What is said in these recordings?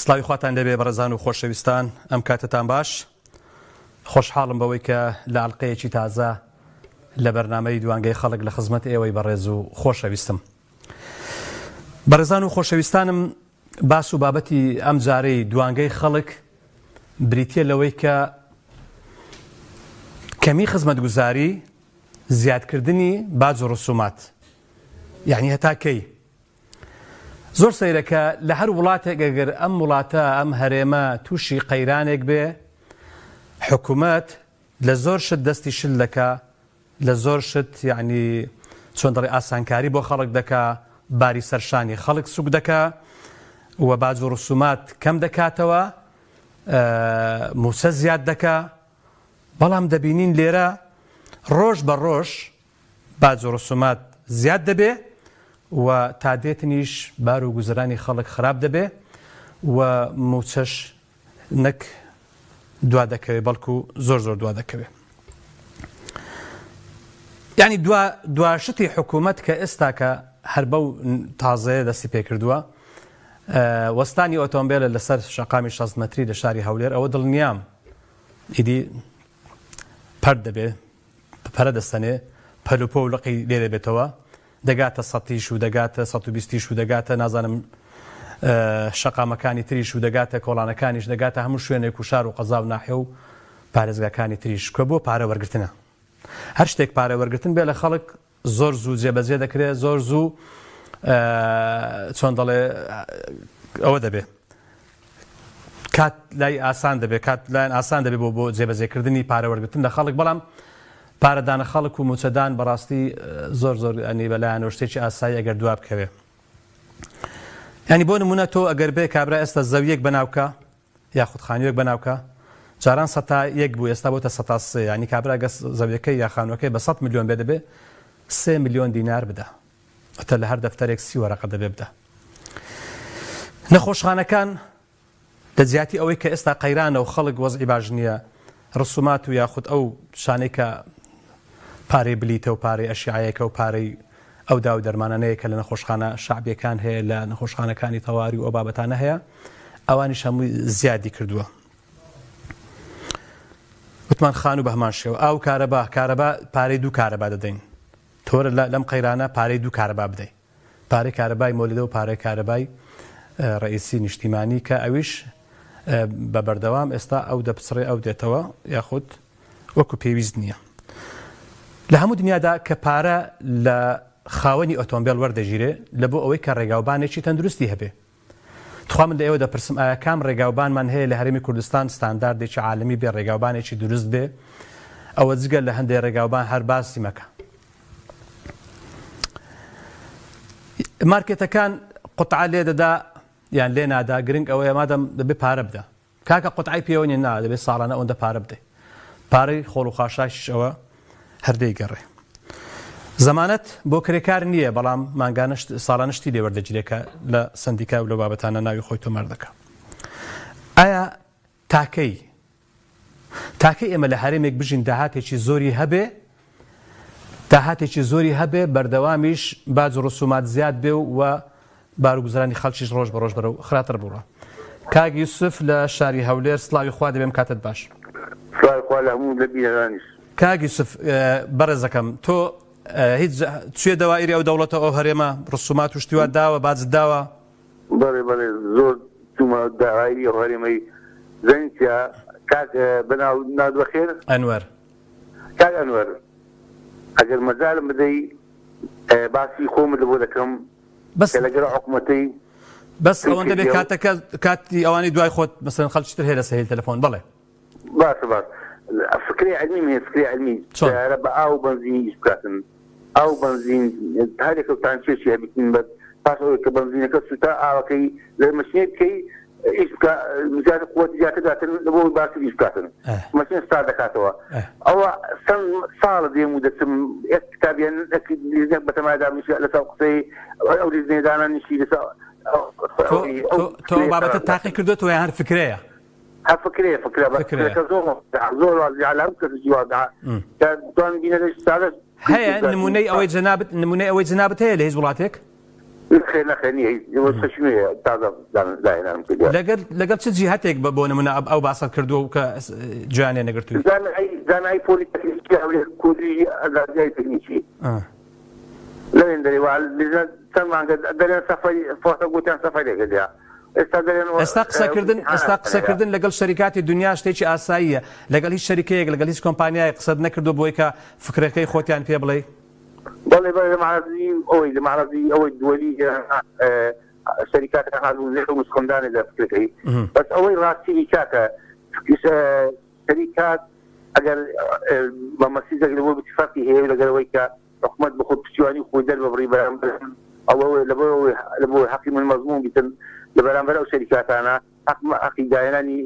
سڵاوی خواتان لێبێ بەڕێزان و خۆشەویستان ئەم کاتەتان باش خۆشحاڵم بەوەی کە لە ئەڵلقەیەکی تازە لە بەرنامەی دوانگەی خەڵک لە خزمەت ئێوەی بەڕێز و خۆشەویستم بەڕێزان و خۆشەویستانم باس و بابەتی ئەم جارەی دوانگەی خەڵک بریتە لەوەی کە کەمی خزمەتگوزاری زیادکردنی باج و ڕسومات یعنی هەتا کەی زۆر سەیرە کە لە هەر وڵاتێک ئەگەر ئەم وڵاتە ئەم هەرێمە تووشی قەیرانێک بێ حکوومەت لە زۆر شت دەستی شل دەکا لە زۆر شت یعنی چۆن دەڵێ ئاسانکاری بۆ خەڵک دەکا باری سەرشانی خەڵک سوک دەکا و باج و ڕسومات کەم دەکاتەوە مووچە زیاد دەکا بەڵام دەبینین لێرە ڕۆژ بە ڕۆژ باج و ڕسومات زیاد دەبێ و تا دێتنیش بار و گوزەرانی خەڵک خراپ دەبێ و مووچەش نەک دوا دەکەوێ بەڵکو زۆر زۆر دوا دەکەوێ. یعنی دوا دواشتی حکوومەت کە ئێستاکە هەر بەو تازەیە دەستی پێکردووە وەستانی ئۆتۆمبیلە لەسەر شەقامی 6 مەتری لە شاری هەولێر ئەوە دڵنیام ئیدی پەرت دەبێ پەرە دەستەنێ، پەلوپۆ و لقی لێ دەبێتەوە، دەگاتە سەتیش و دەگاتە 120یش و دەگاتە نازانم شەقامەکانی تریش و دەگاتە کۆڵانەکانیش، دەگاتە هەموو شوێنێک و شار و قەزا و ناحیە و پارێزگاکانی تریش کە بۆ پارە وەرگرتنە. هەر شتێک پارە وەرگرتن بێ لە خەڵک زۆر زوو جێبەجێ دەکرێ، زۆر زوو چۆن دەڵێ ئەوە دەبێ کات لای ئاسان دەبێ کات لایەن ئاسان دەبێ بۆ بۆ جێبەجێکردنی پارە وەرگرتن لە خەڵک بەڵام پارەدانە خەڵک و موچەدان بەڕاستی زۆر زۆر ئەنی بەلایەنەوە شتێکی ئاسایی ئەگەر دوا بکەوێ ینی بۆ نمونە تۆ ئەگەر بێ کابرا ئێستا زەویەک بەناوکە یاخود خانوویەک بەناوکە جاران سەتا یەک بوو ئێستا بۆتە سەتا سێ یانی کابرا گەس زەویەکەی یا خانووەکەی بە سەد ملیۆن بێ دەبێ سێ ملیۆن دینار بدا واتە لە هەر دەفتەرێک سی وەرەقە دەبێ بدا نەخۆشخانەکان لە جیاتی ئەوەی کە ئێستا قەیرانە و خەڵک وەزعی باش نییە ڕسومات و یاخود ئەو شانەی کە پارەی بلیتە و پارەی ئەشیعەیەکە و پارەی ئەو داو دەرمانانەیە کە لە نەخۆشخانە شەعبیەکان هەیە لە نەخۆشخانەکانی تەواری و ئەو بابەتانە هەیە ئەوانیش هەمووی زیادی کردووە. وتمان خانوو بە هەمان شێوە ئاو کارەبا کارەبا پارەی دوو کارەبا دەدەین تۆرە لەم قەیرانە پارەی دوو کارەبا بدەیت پارەی کارەبای مۆلیدە و پارەی کارەبای ڕئیسی نیشتیمانی کە ئەویش بە بەردەوام ئێستا ئەو دەپچڕێ ئەو دێتەوە یاخود وەکو پێویست نییە. لە هەموو دنیادا کە پارە لە خاوەنی ئۆتۆمبێل وەردەگیرێ لە بۆ ئەوەی کە ڕێگاوبانێکی تەندروستی هەبێ. تخوا من لە ئێوە دەپرسم ئایا کام ڕێگاوبانمان هەیە لە هەرێمی کوردستان ستانداردێکی عالەمی بێ ڕێگاوبانێکی دروست بێ ئەوە جگە لە هەندێ ڕێگاوبان هەر باسی مەکە. مارکێتەکان قوتعە لێ دەدا یان لێ نادا گرنگ ئەوەیە مادەم دەبێ پارە بدە کاکە قوتعەی پێوە نیە نا دەبێ ساڵانە ئەوەندە پارە بدەی پارەی خۆڵ و خاشاکیش ئەوە هەر دەیگەڕێ زەمانەت بۆ کرێکار نییە بەڵام مانگانە ساڵانە شتی لێ وەردەگیرێ کە لە سەندیکا و لەو بابەتانە ناوی خۆی تۆمار دەکا ئایا تاکەی تاکەی ئێمە لە هەرێمێک بژین داهاتێکی زۆری هەبێ داهاتێکی زۆری هەبێ بەردەوامیش باج و ڕسومات زیاد بێ و باروگوزرانی خەڵکیش ڕۆژ بە ڕۆژ بەرەو خراپتر بڕوا. کاک یوسف لە شاری هەولێر سڵاوی خوا دەبێم کاتت باش. سڵاوی خوا لە هەموو لە بینەرانیش. کاک یوسف بەڕێزەکەم تۆ هیچ چوێ دەوائیری ئەو دەوڵەتە ئەو هەرێمە ڕسومات و شتی وات داوە باجت داوە؟ بەڵێ بەڵێ زۆر چوومە داوایری ئەو هەرێمەی زانی چیە کاک بەناو ناوت بەخێر؟ ئەنوەر. کاک ئەنوەر ئەگەر مەجالم بدەی باسی خۆمت لەبۆ دەکەم بەس کە لەگەڵ حکومەتەی بەس ئەوەندە بێ کاتەکە کاتی ئەوانەی دوای خۆت مەسەن خەڵکی تر هەیە لەسەر هێل تەلەفۆن بەڵێ باشە باش فکرەی علمیم هەیە فکرەی علمی چۆن؟ سەیارە بە ئاو و بەنزین ئیش بکاتن ئاو و بەنزین هەرێکە و تانکیەکی هەبیتن بە پاش ئەوەی کە بەنزینەکە سوتا ئاوەکەی لە مەشینەی بکەی ئیش بکا زیاتر قوتی زیاتر داتن بۆ باشتر ئیش بکاتن مەشینە ستار دەکاتەوە ئەوە چەند ساڵە دێم و دەچم یەک کتابیان یەک لیژنەک بەتەمای دابنیشی لەسەر قسەی ئەو لیژنەیە دانانیشی لەسەر تۆ ئەو بابەتە تاقی کردوێتەوە یان هەر فکرەیە؟ هەر فکرەیە فکرە بەس فکرەکە زۆر زۆر واضحە لە هەموو کەسێکی واضحە کە توان بینەرێکی سادە هەیە نمونەی ئەوەی جەنابت نمونەی ئەوەی جەنابت هەیە لە هیچ وڵاتێک؟ نەخێر نەخێر نییە هیچ ئەوە شتێکی نوێیە تازە داهێنانم کردووە. لەگەل لەگەڵ چ جیهەتێک بە بۆ نمونە ئەو باسەت کردووە و کە گوێیان لێ نەگرتووی؟ زانای زانای پۆلیتەکنیکی هەولێر کۆلیژی ئەندازیاری تەکنیکی لەوێن دەرێ وا لیژنە چەند مانگە دەرێن سەفەری فۆتە گوتیان سەفەرێکە دیا ئێستا دەرێن ئێستا قسەکردن ئێستا قسەکردن لەگەڵ شەریکاتی دنیا شتێکی ئاساییە لەگەڵ هیچ شەریکەیەک لەگەڵ هیچ کۆمپانیایەک قسەت نەکردووە بۆی کە فکرەکەی خۆتیان پێ بڵێی؟ بەڵێ بەڵێ لە مەعرەزی ئەوەی لە مەعرەزی ئەوەی دووەلی شەریکاتەکان هاتبوون لێ مسخندانێ لە فکرەکەی بەس ئەوەی ڕاستی کاکە شەریکات ئەگەر بە مەسیجێک لە بۆ بتفاقی هەیە لەگەر ئەوەی کە حکومەت بە خۆ پشتیوانی خۆی دەرببڕی بەرامبەر ئەوە لە بۆ لە بۆ حەقی من مەزموم بیتن لە بەرامبەر ئەو شەریکاتانە حەقی داهێنانی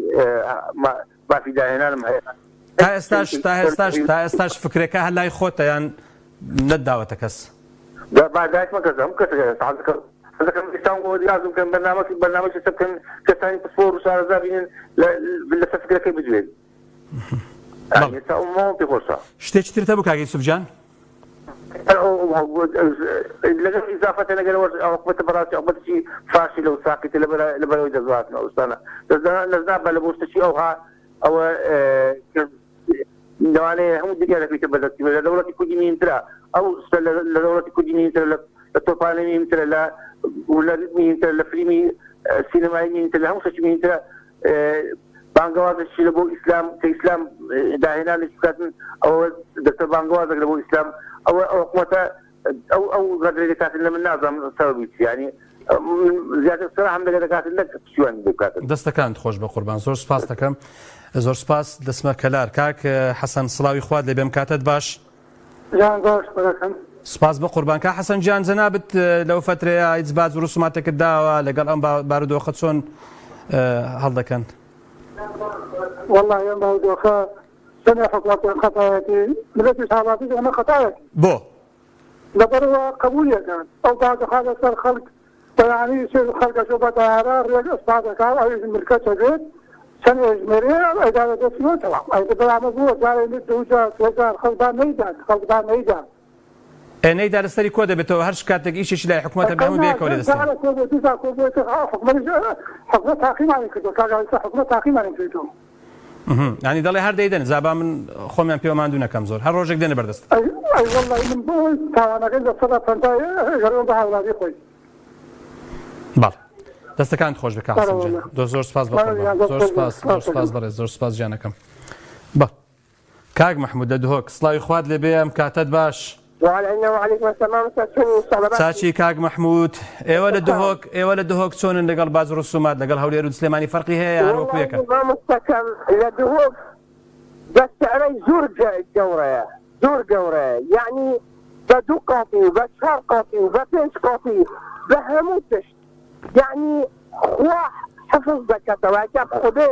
مافی داهێنانم هەیە. تا ئێستاش تا ئێستاش تا ئێستاش فکرەکە هەر لای خۆتە یان نەتداوەتە کەس؟ با دایکمە کەس هەموو کەسێک هەیە حەز دەکەم حەز دەکەم ئێستا لازم بکەن بەرنامە بەرنامەی لەسەر بکەن کەسانی پسپۆڕ و شارەزا بینن لەسەر فکرەکەی بدوێن. بەڵێ. ئێستا ئەو پێ خۆشە. شتێکی ترت هەبوو کاک یوسف گیان؟ لەگەڵ ئیزافەتە لەگەر حکومەتە بەڕاستی حکومەتێکی فاشلە و ساقیتە لەبەرەوەی دەستهاتن ئەو شتانە دەستنابا لە بۆ شتێکی ئەوها ئەوە لەوانەیە هەموو دنیا دەکەویتە بەردەستی لە دەوڵەتی کوردی مهمترە ئەو شتە لە دەوڵەتی کوردی مهمترە لە تۆپانە مهمترە لە مهمترە لە فلیمی سینەمایی مهمترە لە هەموو شتێکی مهمترە بانگەوازێکی لە بۆ ئیسلام کە ئیسلام داهێنانێک بکاتن ئەوە دەکتەر بانگەوازێک لە بۆ ئیسلام ئەوە ئەو حکومەتە ئەو ئەو غەدرەی دەکاتن لە من نازانم سەبەبی چیە یانی زیاتر سەراحم لەگە دەکاتن نەک پشتیوانی بۆ بکاتن. دەستەکانت خۆش بە قوربان زۆر سپاست دەکەم زۆر سپاس دەچمە کەلار کاک حەسەن سڵاوی خوات لێ بێم کاتت باش. گیان باش بەرەکەم. سپاس بە قوربان کاک حەسەن گیان جەنابت لەو فەترەیە هیچ باج و ڕسوماتێکت داوە لەگەڵ ئەم بارودۆخە چۆن هەڵدەکەن؟ وەڵاهی ئەم بارودۆخە چەنێ حکومەت خەتایەتی ملەتیش هاوڵاتیش ئەمە خەتایەتی. بۆ؟ لەبەرئەوە قبولی ئەکات ئەو باج دەخاتە سەر خەڵک بەیانی چ خەڵک ئەچۆ بە تەیارە ڕێک ئەستا دەکا و ئەویش ملکەچ ئەبێت چەند ئێژمێرێ ئەیداتە دەستی و تەواو ئەی بەرامە بووە جارێ نە دوو جار سێ جار خەڵک با نەیدات خەڵک با نەیدات. ئێ نەیدا لەسەری کۆ دەبێتەوە هەر کاتێک ئیشێکی لای حکومەتە بێ هەموو بەیەکەوە لێ دەستێنن. جارێ کۆ بۆ دوو جار کۆ بۆ حکومەتیش حکومەت تاقیمانی کردووە کاک ئەویسا حکومەت تاقیمانی کردووە. یانی دەڵێ هەر دەیدەن جا با من خۆمیان پێوە ماندوو نەکەم زۆر هەر ڕۆژێک دێنە بەردەست. ئەی ئەی وەڵڵاهی من بۆ ئەوەی تاوانەکەی 50% ئەگەڕێمەوە بە هاوڵاتی خۆی. بەڵێ دەستەکانت خۆش بێ کاک حەسەن گیان زۆر زۆر سپاس بە قوربان زۆر سپاس زۆر سپاس بەڕێز زۆر سپاس گیانەکەم بەڵێ کاک مەحمود لە دهۆک سڵاوی خوات لێ بێ ئەم کاتەت باش. وعلينا وعليكم السلام مامۆستا چۆنی ان شاء الله باشی. چاکی کاک مەحمود ئێوە لە دهۆک ئێوە لە دهۆک چۆنن لەگەڵ باج و ڕسومات لەگەڵ هەولێر و سلێمانی فەرقی هەیە یا هەر وەکو یەکە؟ وەڵاهی مامۆستاکەم لە دهۆک بە سعرەی زۆر گەورەیە زۆر گەورەیە یەعنی بە دوو قاتی و بە چوار قاتی و بە پێنج قاتی بە هەموو تشت یەعنی خوا حفظ دەکەتەوە کە خودێ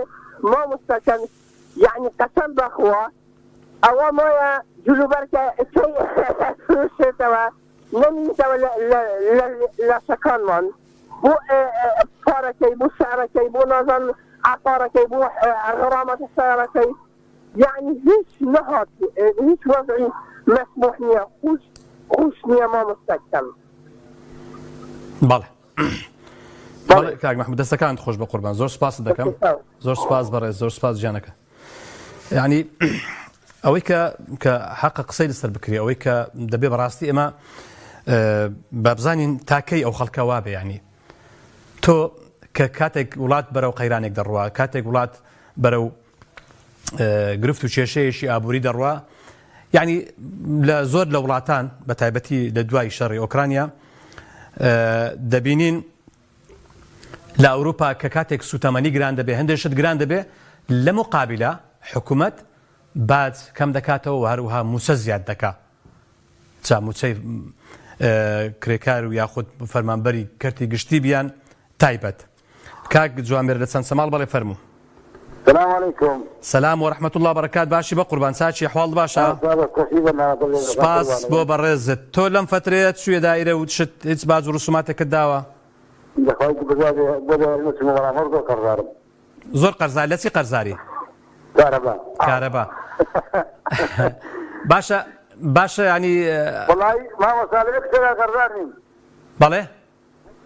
مامۆستاکەم یەعنی قەسەم بەخوا ئەوە مایە جلوبەرگە کەی فرۆشێتەوە نەمینتەوە لە لەشەکانمان بۆ پارەکەی بۆ سعرەکەی بۆ نازان عقارەکەی بۆ غرامەتە سیارەکەی یعنی هیچ نەهات هیچ وەزعی مەسموح نییە خوش خوش نییە مامۆستاکەم. بەڵێ بەڵێ کاک مەحمود دەستەکانت خۆش بە قوربان زۆر سپاست دەکەم زۆر سپاس بەڕێز زۆر سپاس گیانەکە یعنی ئەوەی کە کە حەقە قسەی لەسەر بکرێ ئەوەی کە دەبێ بەڕاستی ئێمە بابزانین تاکەی ئەو خەڵکە وابێ ینی تۆ کە کاتێک وڵات بەرەو قەیرانێک دەڕوا کاتێک وڵات بەرەو گرفت و کێشەیەکی ئابووری دەڕوا یعنی لە زۆر لە وڵاتان بە تایبەتی لە دوای شەڕی ئۆکرانیا دەبینین لە ئەوروپا کە کاتێک سوتەمەنی گران دەبێ هەندێک شت گران دەبێ لە مقابلە حکومەت باج کەم دەکاتەوە و هەروەها موچە زیاد دەکا جا موچەی کرێکار و یاخود فەرمانبەری کەرتی گشتی بیان تایبەت کاک جوامێر لە چەند سەماڵ بەڵێ فەرموو. سلام علیکم. سلام و رحمة اللە برکات باشی بەقوربان چاکی احواڵت باشە؟ سوپاس بۆ بەڕێزت تۆ لەم فەترەیە چویە دائیرە و شت هیچ باج و ڕسوماتێکت داوە؟ لەخوای بزانێ بۆ دائیرە نەچوومە بەڵام هەر زۆر قەرزارم. زۆر قەرزار لە چی قەرزاری؟ کارەبا. کارەبا باشە باشە ینی وەڵای مامۆستا لە یەک شتێکا قەرزار نیم. بەڵێ؟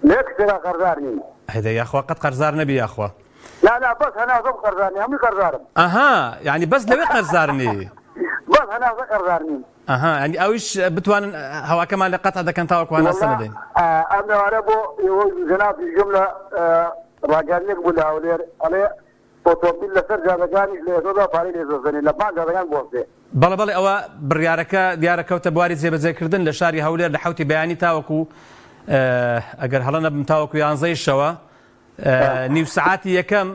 لە یەک شتێکا قەرزار نیم. ئەی دە یاخوا قەت قەرزار نەبی یاخوا. نا نا بەس هەناسەم قەرزار نی هەمووی قەرزارم. ئەها یانی بەس لەوێ قەرزار نی. بەس هەناسە قەرزار نیم. ئەها یانی ئەویش بتوانن هەواکەمان لێ قەتع دەکەن تاوەکو هەناسە وەڵا نەدەین. ئەم ئێوارە بۆ ئێوە و جەنابتیش گوێم لە ڕاگەیاندنێک بوو لە هەولێر ئەڵێ ئۆتۆمبیل لەسەر جادەکانیش لە ئێستادا پارەی لێ دەستەنێ لە پان جادەکان بوەستێ. بەڵێ بەڵێ ئەوە بڕیارەکە دیارە کەوتە بواری جێبەجێکردن لە شاری هەولێر لە حەوتی بەیانی تاوەکو ئەگەر هەڵە نەبم تاوەکو یانزەی شەوە نیو سەعاتی یەکەم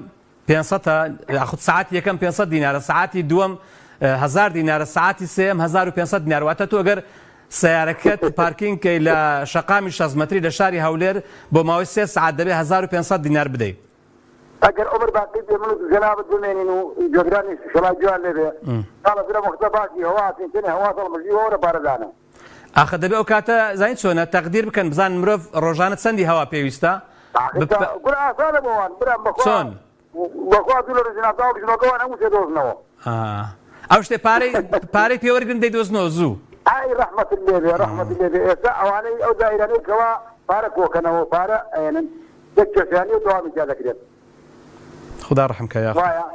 پێنسەتە یاخود سەعاتی یەکەم 500 دینارە سەعاتی دووەم هزار دینارە سەعاتی سێم 1500 دینار واتە تۆ گەر سیارەکەت پارکینگ کەی لە شەقامی 6 مەتری لە شاری هەولێر بۆ ماوەی سێ سەعات دەبێ 1500 دینار بدەیت. ئەگەر عومر باقی بێ من و جەنابت بمێنین و گوێگرانیش ئیشەڵا گوێیان لێ بێ ساڵە درەم وەختە باسی هەوا ئەکەین چەنێ هەوا ساڵ مژی وەرە پارە دانە. ئاخە دەبێ ئەو کاتە زانی چۆنە تەقدیر بکەن بزانن مرۆڤ ڕۆژانە چەندی هەوا پێویستە ئاخر تا کورە ئاسانە بۆ وان برام بەخوا چۆن؟ بەخوا دوو لە ڕێزی ناساوە ژنۆکە وان هەموو شتێ دۆزنەوە. ئا ئەو شتێ پارەی پارەی پێ وەرگرن دەیدۆزنەوە زوو. ئای ڕەحمەتت لێ بێ ڕەحمەتت لێ بێ ئێستا ئەوانەی ئەو دایرانەی کەوا پارە کۆکەنەوە پارە ئەیەنن یەک کێشەیان نیە و دەوامی تیا دەکرێت. خودا ڕەحم کا یاخوا. وایە.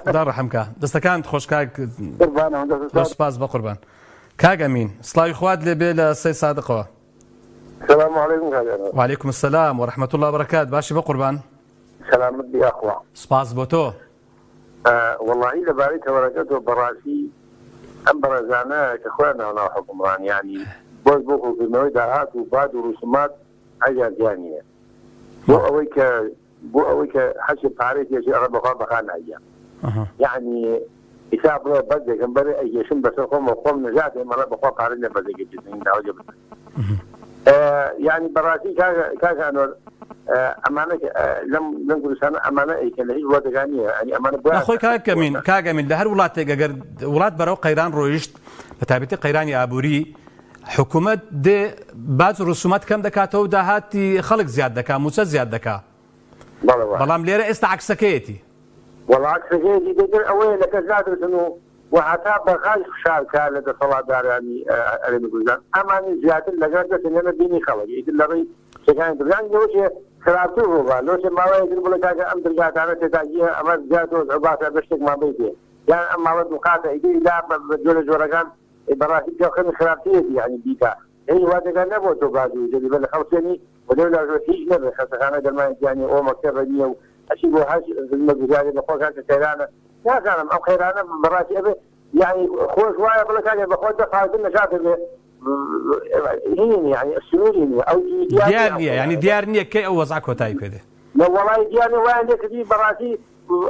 خودا ڕەحم کا. دەستەکانت خۆش کاک. قوربانم دەستت زۆر سپاس بەقوربان. کاک ئەمین سڵاوی خوات لێ بێ لە سەی سادقەوە. سلام علیکم کاک ئەنوەر. وعلیکم السلام ورحمة الله وبرکات باشی بەقوربان. سەلامەت بی یاخوا. سپاس بۆ تۆ. وەڵاهی لەبارەی تەوەرەکەتەوە بەڕاستی ئەم بەڕێزانە کە خۆیان ناوناوە حوکمڕان یانی بەس بۆ کۆکردنەوەی داهات و باج و ڕسومات عەیبیان تیا نییە بۆ ئەوەی کە بۆ ئەوەی کە هەرچی پارەی تێچێ ئەڵێ بەخوا بەخا نایە یعنی ئیسا بڵێ بەردێکم بەرێ ئەیکێشم بەسەر خۆمەوە خۆم نەجات هێم ئەڵێ بەخوا پارە نییە بەردێکی بزنین داوای لێ بکەن یعنی بەڕاستی کاک ئەنوەر ئەمانە لەم لەم کوردستانە ئەمانە ئەیکەن لە هیچ وڵاتێکا نییە یعنی ئەمانە بۆیان خۆی کاک ئەمین کاک ئەمین لە هەر وڵاتێک ئەگەر وڵات بەرەو قەیران ڕۆیشت بە تایبەتی قەیرانی ئابووری حکوومەت دێ باج و ڕسومات کەم دەکاتەوە و داهاتی خەڵک زیاد دەکا مووچە زیاد دەکا بەڵێ وایە. بەڵام لێرە ئێستا عەکسەکەیەتی. وەڵا عەکسەکەیەتی دەتر ئەوەیە لە کەس ناترسن و و هەتا بەغاش فشار کا لە دەسەڵاتدارانی هەرێمی کوردستان ئەمانی زیاتر لەگەر دەچن لەمە بینی خەڵک ئیتر لە ڕێی شتەکانی تر یان لەوەشێ خراپتر ڕووبا لەوەشێ ماوەیەک تر بڵێ کاکە ئەم درگاتانە تێتاگیە ئەمە زیاتر باشە بە شتێکمان بەیتێ یان ئەم ماڵە دووقاتە ئیتر ئیلا بە جۆرە جۆرەکان ئەی بەڕاستی پیاو خەمی خراپترێتی یانی بیکا هی وا دەکا نەبوە تۆ باج و جەریبە لە خەڵک سێنی و لەو لاژۆ هیچ نەبێ خەستەخانە دەرمانی تیا نیە ئۆ مەکتەبە نیە و ئەچی بۆ هەر خزمەتگوزاری بەخوا کاکە قەیرانە نازانم ئەم قەیرانە بەڕاستی ئەبێ یانی خۆش وایە بڵێ کاکە بەخوا دە ساڵتر نەجاتە بێ هی نیە یانی سنووری نیە ئەو دیار نیە یانی دیار نیە کەی ئەو وەزعە کۆتایی پێ دێ. نە وەڵای دیار نیە وایان لێ کردی بەڕاستی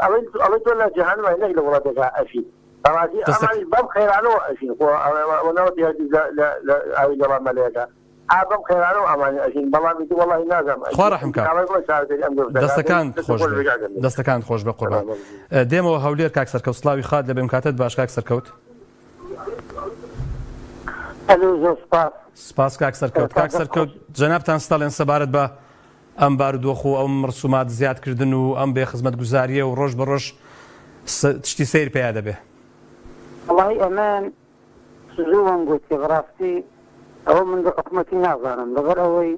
ئەڵێ ئەڵێ تۆ لە جەهەنمای نەک لە وڵاتێکا ئەژیت. بەڕاستی ئەمانیش بەم قەیرانەوە ئەژین خۆ ئەوە نەوەتی لە ئاوی گەڵا مەلەیەکە ئا بەم قەیرانەوە ئەمانی ئەژین بەڵام ئیتر وەڵاهی نازانم خوا ڕەحم کا ئەوەی بڵێ چارەسەری ئەم گرفتە دەستەکانت خۆش خۆش بێ بێ کاکە میر. دەستەکانت خۆش بێ قوربان دێمەوە هەولێر کاک سەرکەوت سڵاوی خات لەبێم کاتت باش کاک سەرکەوت ئەلو زۆر سپاس. سپاس کاک سەرکەوت کاک سەرکەوت جەنابتان ستاڵێن سەبارەت بە ئەم بارودۆخ و ئەم ڕسومات زیادکردن و ئەم بێ خزمەتگوزارییە و ڕۆژ بە ڕۆژ شتی سەیر پەیا دەبێ. وەڵاهی ئەمن زووم گوتی بەڕاستی ئەوە من بە حکومەتی نازانم لەبەر ئەوەی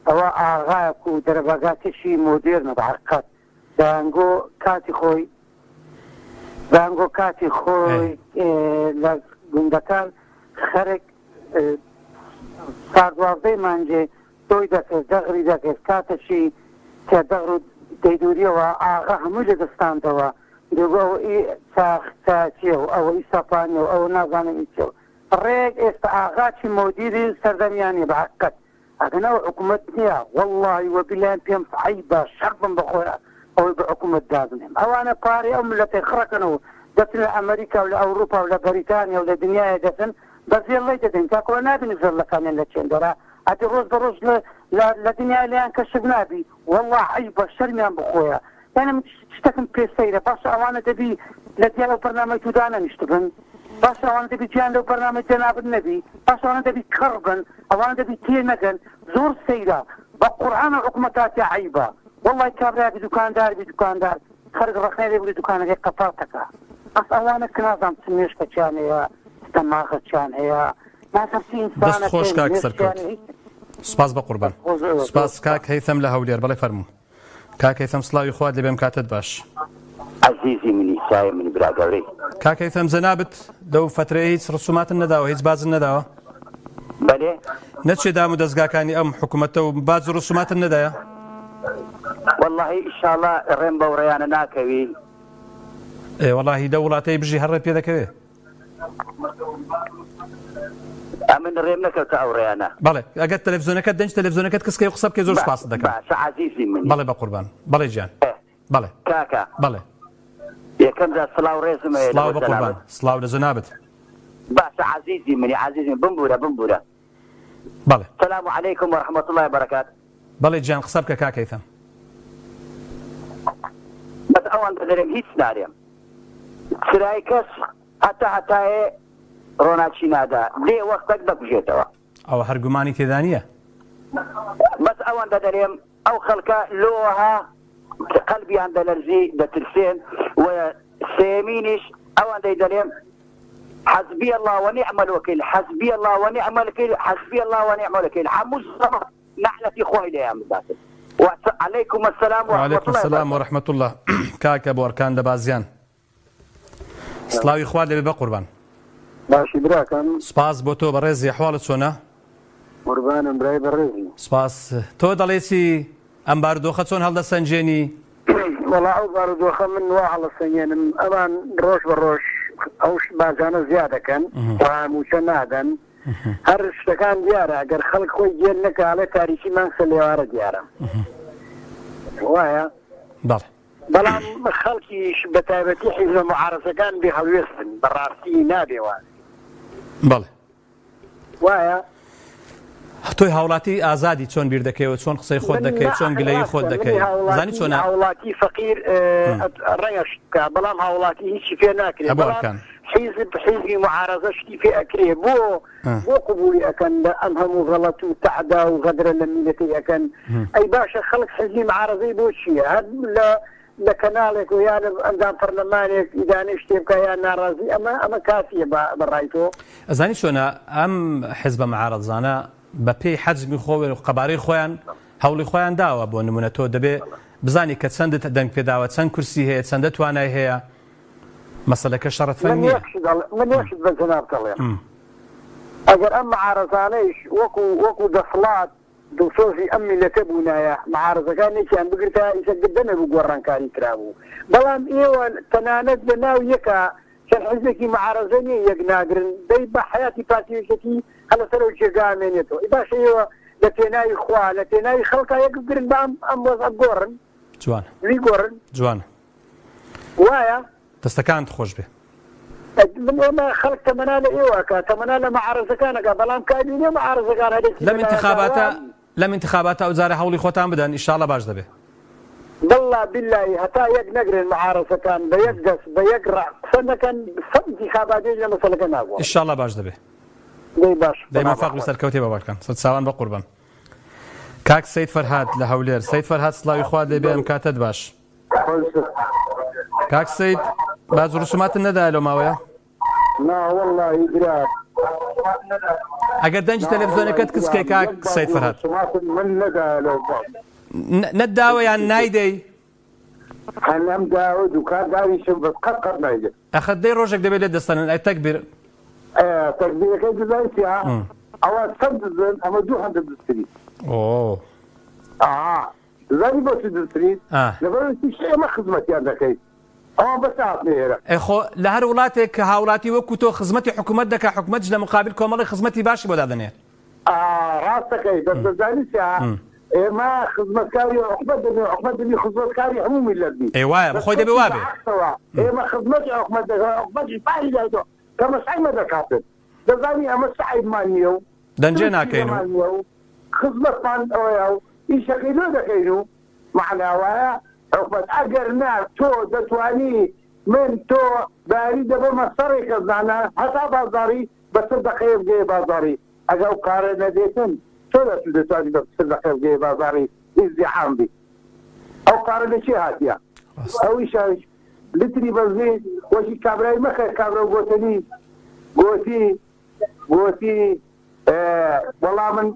ئەوە ئاغایەک و دەرەبەگاتێکی مۆدێرنە بە حەقیقەت دەیانگۆ کاتی خۆی دەیانگۆ کاتی خۆی لە گوندەکان خەرک سار دوازدەی مانگێ تۆی دەکرد دەغری دەکرد کاتەکی کە دەغر و دەیدوریەوە ئاغا هەمووی لە دەستاندەوە دەگو ئەوە ئی چاخ چاچیە و ئەوە ئی سەپانیە و ئەوە نازانم ئی چیە و ڕێک ئێستا ئاغاچی مۆدیری سەردەمیانیە بە حەقیقەت ئەگەر ئەوە حکومەت نیە وەڵاهی وەبیلایان پێم عەیبە شەرمم بە خۆیان ئەوەی بە حکومەت دابنێم ئەوانە پارەی ئەو ملەتەی خڕەکەنەوە دەچن لە ئەمەریکا و لە ئەوروپا و لە بەریتانیا و لە دنیایە دەچن بە زێڵەی دەدەن کاکەوە نابینی زێڵەکانیان لە چێندەرا ئەدی ڕۆژ بە ڕۆژ لە لە لە دنیا لێیان کەشف نابی وەڵا عەیبە شەرمیان بخۆیە یانی من شتەکم پێ سەیرە باشە ئەوانە دەبی لە دیار ئەو بەرنامەی تو دانەنیشتبن باشە ئەوانە دەبی گوێیان لەو بەرنامەی جەنابت نەبی باشە ئەوانە دەبی کەڕ بن ئەوانە دەبی تێ نەگەن زۆر سەیرە بە قورعان ئەو حکومەتاتە عەیبە وەڵای کابرایەک دوکاندار بی دوکاندار خەرک ڕەخنەی لێ بگری دوکانەکەی قەپاتەکە بەس ئەوانە کە نازانم چ مێشکەکیان هەیە چ دەماغەکیان هەیە نازانم چ دەست خۆش ئینسانەکەن کاک مێشکیان سەرکەوت. هیچ. سپاس بە قوربان. سپاس کاک هەیثەم لە هەولێر بەڵێ فەرموو. کاک هەیثەم سڵاوی خوات لێبێ ئەم کاتەت باش. ئەزیزی منی سایە منی برا گەورەی. کاک هەیثەم جەنابت لەو فەترەیە هیچ ڕسوماتن نەداوە هیچ باجن نەداوە؟ بەلێ. نەچێ دام و دەزگاکانی ئەم حکومەتە و باج و ڕسوماتن نەدایە؟ وەڵاهی ئیشاڵا ڕێم بەو ڕێیانە ناکەوی. ئێ وەڵاهی لەو وڵاتەی بژی هەر ڕێت پێ دەکەوێ. ئەمن ڕێم نەکەوتە ئەو ڕێیانە. بەڵێ ئەگەر تەلەفزیۆنەکەت دەنج تەلەفزیۆنەکەت کز کەی و قسە بکەی زۆر سوپاست دەکەم. باشە عەزیزی منی. بەڵێ بەقوربان بەڵێ گیان بەڵێ. کاکە. بەڵێ. یەکەم جار سڵاو ڕێزم هەیە سڵاو بەقوربان سڵاو لە جەنابت. باشە عەزیزی منی عەزیزی من بمبورە بمبورە. بەڵێ. سلام علیکم و رحمە اللە برکات. بەڵێ گیان قسە بکە کاک هەیثەم. بەس ئەوەندە دەرێم هیچ نارێم چرای کەس هەتا هەتایێ ڕۆناکی نادا دێ وەختەک دەکوژێتەوە. ئەوە هەر گومانی تێدا نیە. بەس ئەوەندە دەرێم ئەو خەڵکە لۆوەها قەلبیان دەلەرزی دەترسێن و سێیەمینیش ئەوەندەی دەلێم حسبی اللە ونعم الوکیل حسبی اللە ونعم الوکیل حسبی اللە ونعم الوکیل هەموو زەمە نەعلەتی خوای لێیان بداتن وعلیکم السلام ورحمة وعلیکم الله السلام وبرکاته. ورحمة اللە کاک ئەبو ئەرکان لە بازیان سڵاوی خوات لێبێ بەقوربان. باشی براکەم. سوپاس بۆ تۆ بەڕێزی ئەحواڵت چۆنە؟ قوربانم برای بەڕێزی. سوپاس تۆ دەڵێی چی ئەم بارودۆخە چۆن هەڵدەسەنگێنی؟ وەڵا ئەو بارودۆخە من وا هەڵەسەنگێنم ئەمان ڕۆژ بە ڕۆژ ئەو باجانە زیاد دەکەن و مووچە نادەن هەر شتەکان دیارە ئەگەر خەڵک خۆی گێل نەکا ئەڵێ تاریکی مانگ سەلێوارە دیارە وایە؟ بەڵێ. بەڵام خەڵکیش بە تایبەتی حیزبە موعارەزەکان بێ هەڵوێستن بە ڕاستی نابێ وا بێ. بەڵێ. وایە؟ تۆی هاوڵاتی ئازادی چۆن بیر دەکەیەوە چۆن قسەی خۆت من دەکەی نا چۆن ئەخر گلەیی خۆت ڕاستە منی دەکەی زانی هاوڵاتی چۆنە هاوڵاتی فەقیر ڕەنگە شت بکا بەڵام هاوڵاتی هیچی پێ ناکرێ ئەبو بەڵام ئەرکان. حیزب حیزبی موعارەزە شتی پێ ئەکرێ بۆ بۆ قبوڵی ئەکەن لە ئەم هەموو غەڵەت و تەعدا و غەدرە لە میلەتەی ئەکەن ئەی باشە خەڵک حیزبی معارەزەی بۆ چیە هەر لە لە کەناڵێک و یا لە ئەندام پەرلەمانێک ئیدانەی شتێ بکا یا ناڕازی ئەمە ئەمە کافیە بە بە ڕای تۆ؟ ئەزانی چۆنە ئەم حیزبە معارەزانە بە پێی حەجمی خۆ و قەبارەی خۆیان هەوڵی خۆیان داوە بۆ نمونە تۆ دەبێ بزانی کە چەندت دەنگ پێداوە چەند کورسی هەیە چەندە توانای هەیە مەسەلەکە شەڕە تفەنگ من نیە. یەک شت ئەڵێ من یەک شت بە جەنابت ئەڵێم ئەگەر ئەم معارەزانەیش وەکو وەکو دەسڵات دڵسۆزی ئەم میللەتە بوونایە معارەزەکان یەکیان بگرتایە ئیسە دەمێ بوو گۆڕانکاری کرابوو بەڵام ئێوە تەنانەت لە ناو یەکا چەند حیزبێکی معارەزە نیە یەک ناگرن دەی بە حەیاتی پارتی و یەکێتی هەر لەسەر ئەو جێگا ئەمێنێتەوە ئەی باشە ئێوە لە پێناوی خوا لە پێناوی خەڵکا یەک بگرن با ئەم ئەم وەزعە بگۆڕن جوانە بیگۆڕن جوانە. وایە. دەستەکانت خۆش بێ. من ئێمە خەڵک تەمەنا لە ئێوە ئەکا تەمەنا لە معارەزەکان ئەکا بەڵام کابینە معارەزەکان هەرێکی لەم ئینتخاباتە لەم ئینتخاباتە ئەوجارە هەوڵی خۆتان بدەن ئیشاڵا باش دەبێ. واللە بیللەهی هەتا یەک نەگرن معارەزەکان بە یەک دەست بە یەک ڕا قسە نەکەن سەد ئینتیخاباتیش لە مەسەلەکە ناگۆڕن. ئیشاڵا باش دەبێ. دەی باش دەی مۆفەق بی سەرکەوتێ باباکان سەرچاوان بەقوربان. کاک سەید فەرهاد لە هەولێر سەید فەرهاد سڵاوی خوات لێبێ ئەم کاتەت باش. کاک سەید باج و ڕسوماتت نەدایە لەو ماوەیە؟ نا وەڵڵاهی برا. ئەگەر دەنگی تەلەفزیۆنەکەت کز کەی کاک سەید فەرهاد. من نەدایە لەو باج. نەتداوە یان نایدەی؟ هەنەم داوە دوکان داویشم بەس قەت قەت نایدەم. ئەخە دەی ڕۆژێک دەبێت لێت دەستەنن ئەی تەکبیر. تەکبیرەکەی دزای چیە؟ ئەوە چەند دزن ئەمە دوو هەندە دزتری. ئۆ. ئا دەزانی بۆچی دزترین؟ لەبەرئەوەی تووشی ئێمە خزمەتیان دەکەین ئەوان بەس هاتنە ئێرە. ئەی خۆ لە هەر وڵاتێک کە هاوڵاتی وەکو تۆ خزمەتی حکومەت دەکا حکومەتیش لە مقابل کۆمەڵێک خزمەتی باشی بۆ دادەنێ. ئا ڕاست دەکەی بەس دەزانی چیە ئێمە خزمەتکاری حکومەت دەبین حکومەت دەبی خزمەتکاری هەموو میللەت بی. ئێ وایە بەخۆی دەبێ وابێ. بەعەکسەوە ئێمە خزمەتی حکومەت دەکەین حکومەتیش پاری دایتەوە کە مەسعەی دەکاتن دەزانی ئەمە چ عەیبمان نیە و دەنجێ ناکەین و. خزمەتمان ئەوەیە و ئیشەکەی لۆ دەکەین و مەعنا وایە حکومەت ئەگەر نا تۆ دەتوانی من تۆ باری دەبەمە سەڕێ کەس نانا هەتا بازاڕی بە چ دەقەیە بگەیە بازاڕی ئەگە ئەو پارە نەبێتن چۆن ئەتوو دەتوانی بە چ دەقەیە بگەیە بازاڕی ئیزدیحام بی ئەو پارە لە کێ هاتیە ئەو ئیشە لتری بەزین وەکی کابرای مەکە کابرا گۆتەنی گۆتی گۆتی وەڵا من.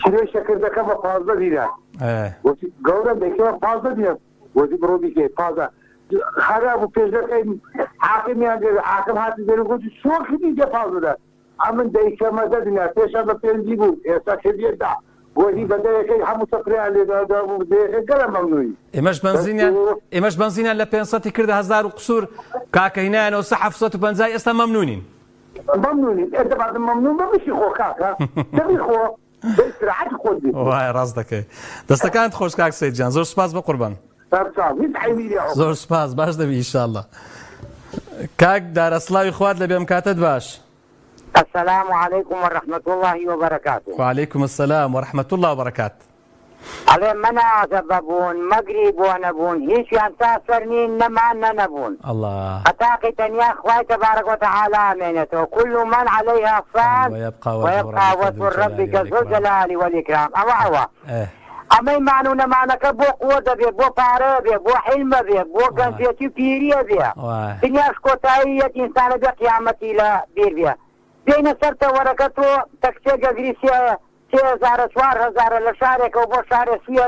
کیلۆی شەکر دەکەم بە 15 دینار. وتی گەورەم دەیکەمە 15 دینار. وتی بڕۆ بیکەی 15. خەرا بوو پێشەکەی حاکمیان دێ حاکم هاتی دەرو گوتی چۆن کردی دە 15 دینار. ئەمن دەیکەمە دە دینار پێشان بە پێنجی بوو ئێستا کردیە دە. گۆتی بە دەیەکەی هەموو سفرەیان لێ دا بوو دەیەکە گەلە مەمنونی. ئێمەش بەنزینیان ئێمەش بەنزینیان لە 500 کردە هەزار و قسوور کاکە هینایانەوە سە 750 ئێستا مەمنونین. مەمنونین ئێ دەبا مەمنون بە بشی خۆ کاکە دەبی خۆ بە ئیسراحەتی خۆت بی. وایە ڕاست دەکەی دەستەکانت خۆش کاک سەید گیان زۆر سوپاس بە قوربان. سەرچاو هیچ عەیبی نیە عومر. زۆر سوپاس باش دەبی ئیشاڵڵا. کاک دارا سڵاوی خوات لەبێ ئەم کاتەت باش. السلام علیکم و رحمة اللە و برکاته. وعلیکم السلام و رحمة اللە و برکات. ئەڵێ مەنازە بە بوون مەگری بۆ نەبوون هیچیان تا سەر نین نە مان نە نەبوون اللە. هەتاقی تەنیا خوای تبارک و تعالی ئەمێنێتەوە کل من علیها فان ویبقی وجه ویبقی ربک وجه ذو ربک الجلال ذو والإکرام. الجلال والإکرام ئەوە ئەوە ئه. ئەمەی مان و نەمانەکە بۆ قوەت ئەبێ بۆ پارە ئەبێ بۆ حیلم ئەبێ بۆ گەنجێتی و پیری ئەبێ دنیاش کۆتایی یەت ئینسان ئەبێ قیامەتی لە بیر بێ بێینە سەر تەوەرەکە تۆ تەکسێک ئەگری سێ سێ هەزارە چوار هەزارە لە شارێکەوە بۆ شارێ سویە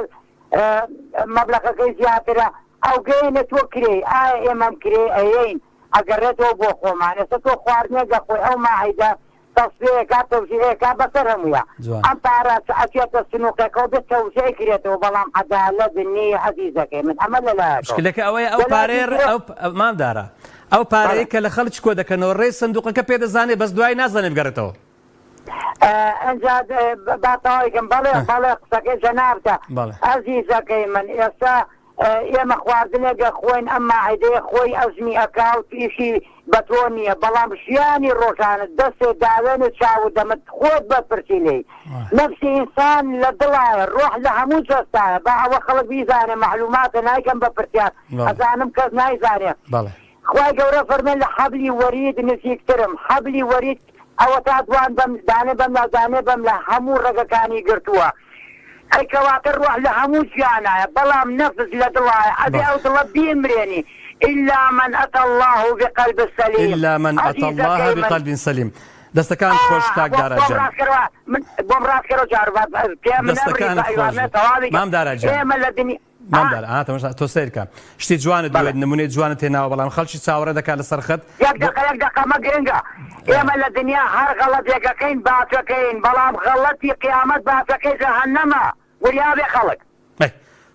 مەبلەغەکەی زیاترە ئەو گەیەنە تۆ کرێی ئایا ئێمە ئەم کرێ ئەیەین ئەگەڕێتەوە بۆ خۆمان ئێستا تۆ خواردنێک ئەخۆی ئەو ماعیدە تەسفیەیەکا تەوزیعێکا بەسەر هەموویا جوان. ئەم پارە چ ئەچێتە سنوقێکەوە بێ تەوزیع کرێتەوە بەڵام عەدالەت نییە ئەزیزەکەی من ئەمە لەلایەکەوە مشکلەکە ئەوەیە ئەو لەلایەکی پارەیە ترەوە ئەو مام دارا ئەو بەڵێ پارەیە کە لە خەڵکی کۆ دەکەنەوە ڕێی سندوقەکە پێ دەزانێ بەس دوایی نازانێ بگەڕێتەوە. ئەنجا با تەواوی کەم بەڵێ بەڵێ قسەکەی جەنابتە بەڵێ. ئەزیزەکەی من ئێستا ئێمە خواردنێک ئەخۆین ئەم ماعیدەیە خۆی ئەزمی ئەکا و ئیشی بە تۆ نییە بەڵام ژیانی ڕۆژانت دەستت داوێن و چاو و دەمت خۆت بەرپرسی لێی نەفسی ئینسان لە دڵایە ڕۆح لە هەموو جەستایە با ئەوە خەڵک بیزانێ مەعلوماتە نایکەم بە پرسیار ئەزانم کەس نایزانێ خوای گەورە فەرمێ لە حەبلی وەرید نزیکترم حەبلی وەرید ئەوەتا دوان بەم دانێ بەم لا دانێ بەم لا هەموو ڕەگەکانی گرتووە ئەی کەواتە ڕۆح لە هەموو گیانایە بەڵام نەفس لە دڵایە ئەبێ ئەو دڵە بیمرێنی الا من اتی اللە بقلب سلیم الا من اتی اللە عەزیزەکەی من بقلب سلیم دەستەکانت خۆش کاک دارا بۆم گیان. ڕاستکەرەوە من بۆم ڕاستکەرەوە جارو پێ من ئەمری دەستەکانت خۆش بێت تەواوی مام دارا گیان. ئێمە لە دنیا مام دارا ئا تەماشا تۆ سەیر کە شتی جوانت بەڵێ. دوێت نمونەی جوانت هێناوە بەڵام خەڵکی چاوەڕێ دەکات لەسەر خەت یەک بۆ دەقە یەک دەقە ئەمە گرنگە ئێمە لە دنیا هەر غەڵەتێک ئەکەین باجەکەین بەڵام غەڵەتی قیامەت باجەکەی جەهەنەمە وریا بێ خەڵک. ئەی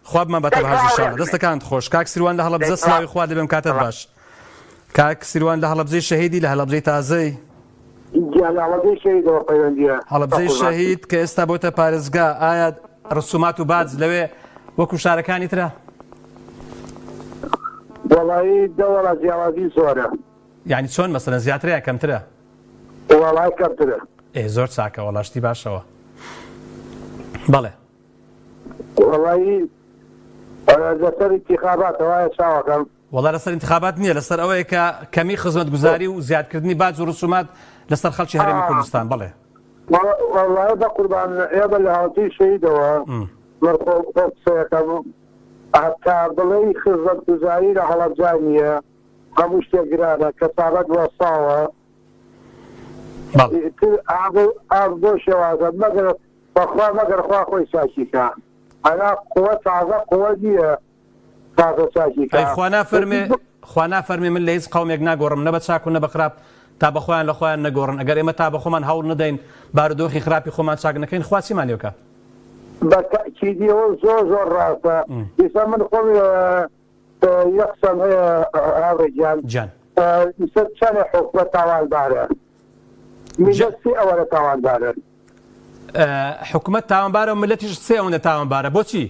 خوا بمان باتە دەی بەهەشت سڵاو ئیشاڵا ڕێز بێ. دەستەکانت خۆش کاک سیروان لە دەی هەڵەبجە سڵاو سڵاوی خوات لێبێم کاتت سڵاو. باش کاک سیروان لە هەڵەبجەی شەهیدی لە هەڵەبجەی تازەی؟ گیان لە هەڵەبجەی شەهیدەوە پەیوەندیە هەڵەبجەی بەقوربان. شەهید کە ئێستا بۆتە پارێزگا ئایا ڕسومات و باج لەوێ وەکو شارەکانی ترە؟ وەڵایی دەوەڵا جیاوازی زۆرە. یانی چۆن مەسەلەن زیاترە یا کەمترە؟ وەڵای کەمترە. ئێ زۆر چاکە وەڵا شتی باشەوە بەڵێ. وەڵایی لەسەر ئینتیخاباتە وایە چاوەکەم. وەڵا لەسەر ئینتخابات نییە لەسەر ئەوەیە کە کەمی خزمەتگوزاری و زیادکردنی باج و ڕسومات لەسەر خەڵکی هەرێمی کوردستان بەڵێ. وەڵای بەقوربان ئێمە لە هەڵەبجەی شەهیدەوە من خۆم خۆم قسەیەکەم هەتا بڵێی خزمەتگوزاری لە هەڵەبجە نییە هەموو شتێک گرانە کەسابەت وەستاوە ئیتر ئاو ئاو بەو شێوازە مەگەر بەخوا مەگەر خوا خۆی چاکی کا ئەنا قوە تازە قوە نییە تازە چاکی کا ئەی خوا نافەرمێ خوا نافەرمێ من لە هیچ قەومێک ناگۆڕم نە بە چاک و نە بە خراپ تا بە خۆیان لە خۆیان نەگۆڕن ئەگەر ئێمە تا بە خۆمان هەوڵ نەدەین بارودۆخی خراپی خۆمان چاک نەکەین خوا چیمان لێ بکا؟ بە تەئکیدی ئەوە زۆر زۆر ڕاستە ئیستا من خۆم یەک قسەم هەیە هاوڕێ گیان گیان. ئیستا چەنێ حکومەت تاوانبارە میللەت سێ ئەوەنە تاوانبارە. حکومەت تاوانبارە و میللەتیش سێ ئەوەندە تاوانبارە بۆچی؟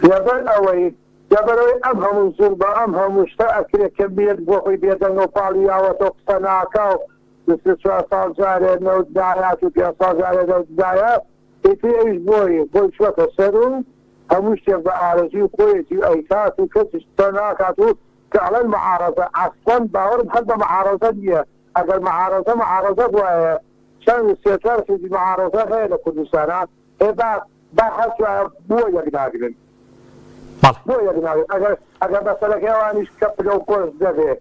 لەبەر ئەوەی لەبەرئەوەی ئەم هەموو زوڵمە ئەم هەموو شتە ئەکرێ کە میللەت بۆ خۆی بێدەنگە و پاڵی یاوەتەوە قسە ناکا و 24 ساڵ جارێ نەوت نایات و پێنج ساڵ جارێ نەوت نایات ئیتر ئەویش بۆی بۆی چوەتە سەر و هەموو شتێک بە ئارەزووی خۆیەتی و ئەیکات و کەسیش قسە ناکات و کە ئەڵێن معارەزە ئەسڵەن باوەڕم هەر بە معارەزە نییە ئەگەر معارەزە معارەزە بوایە چەند سێ چوار حیزبی معارەزە هەیە لە کوردستانا ئێ با با هەرچوایە بۆ یەک ناگرن بەڵێ. بۆ یەک ناگرن ئەگەر ئەگەر مەسەلەکەی ئەوانیش کە پلە و پۆست نەبێ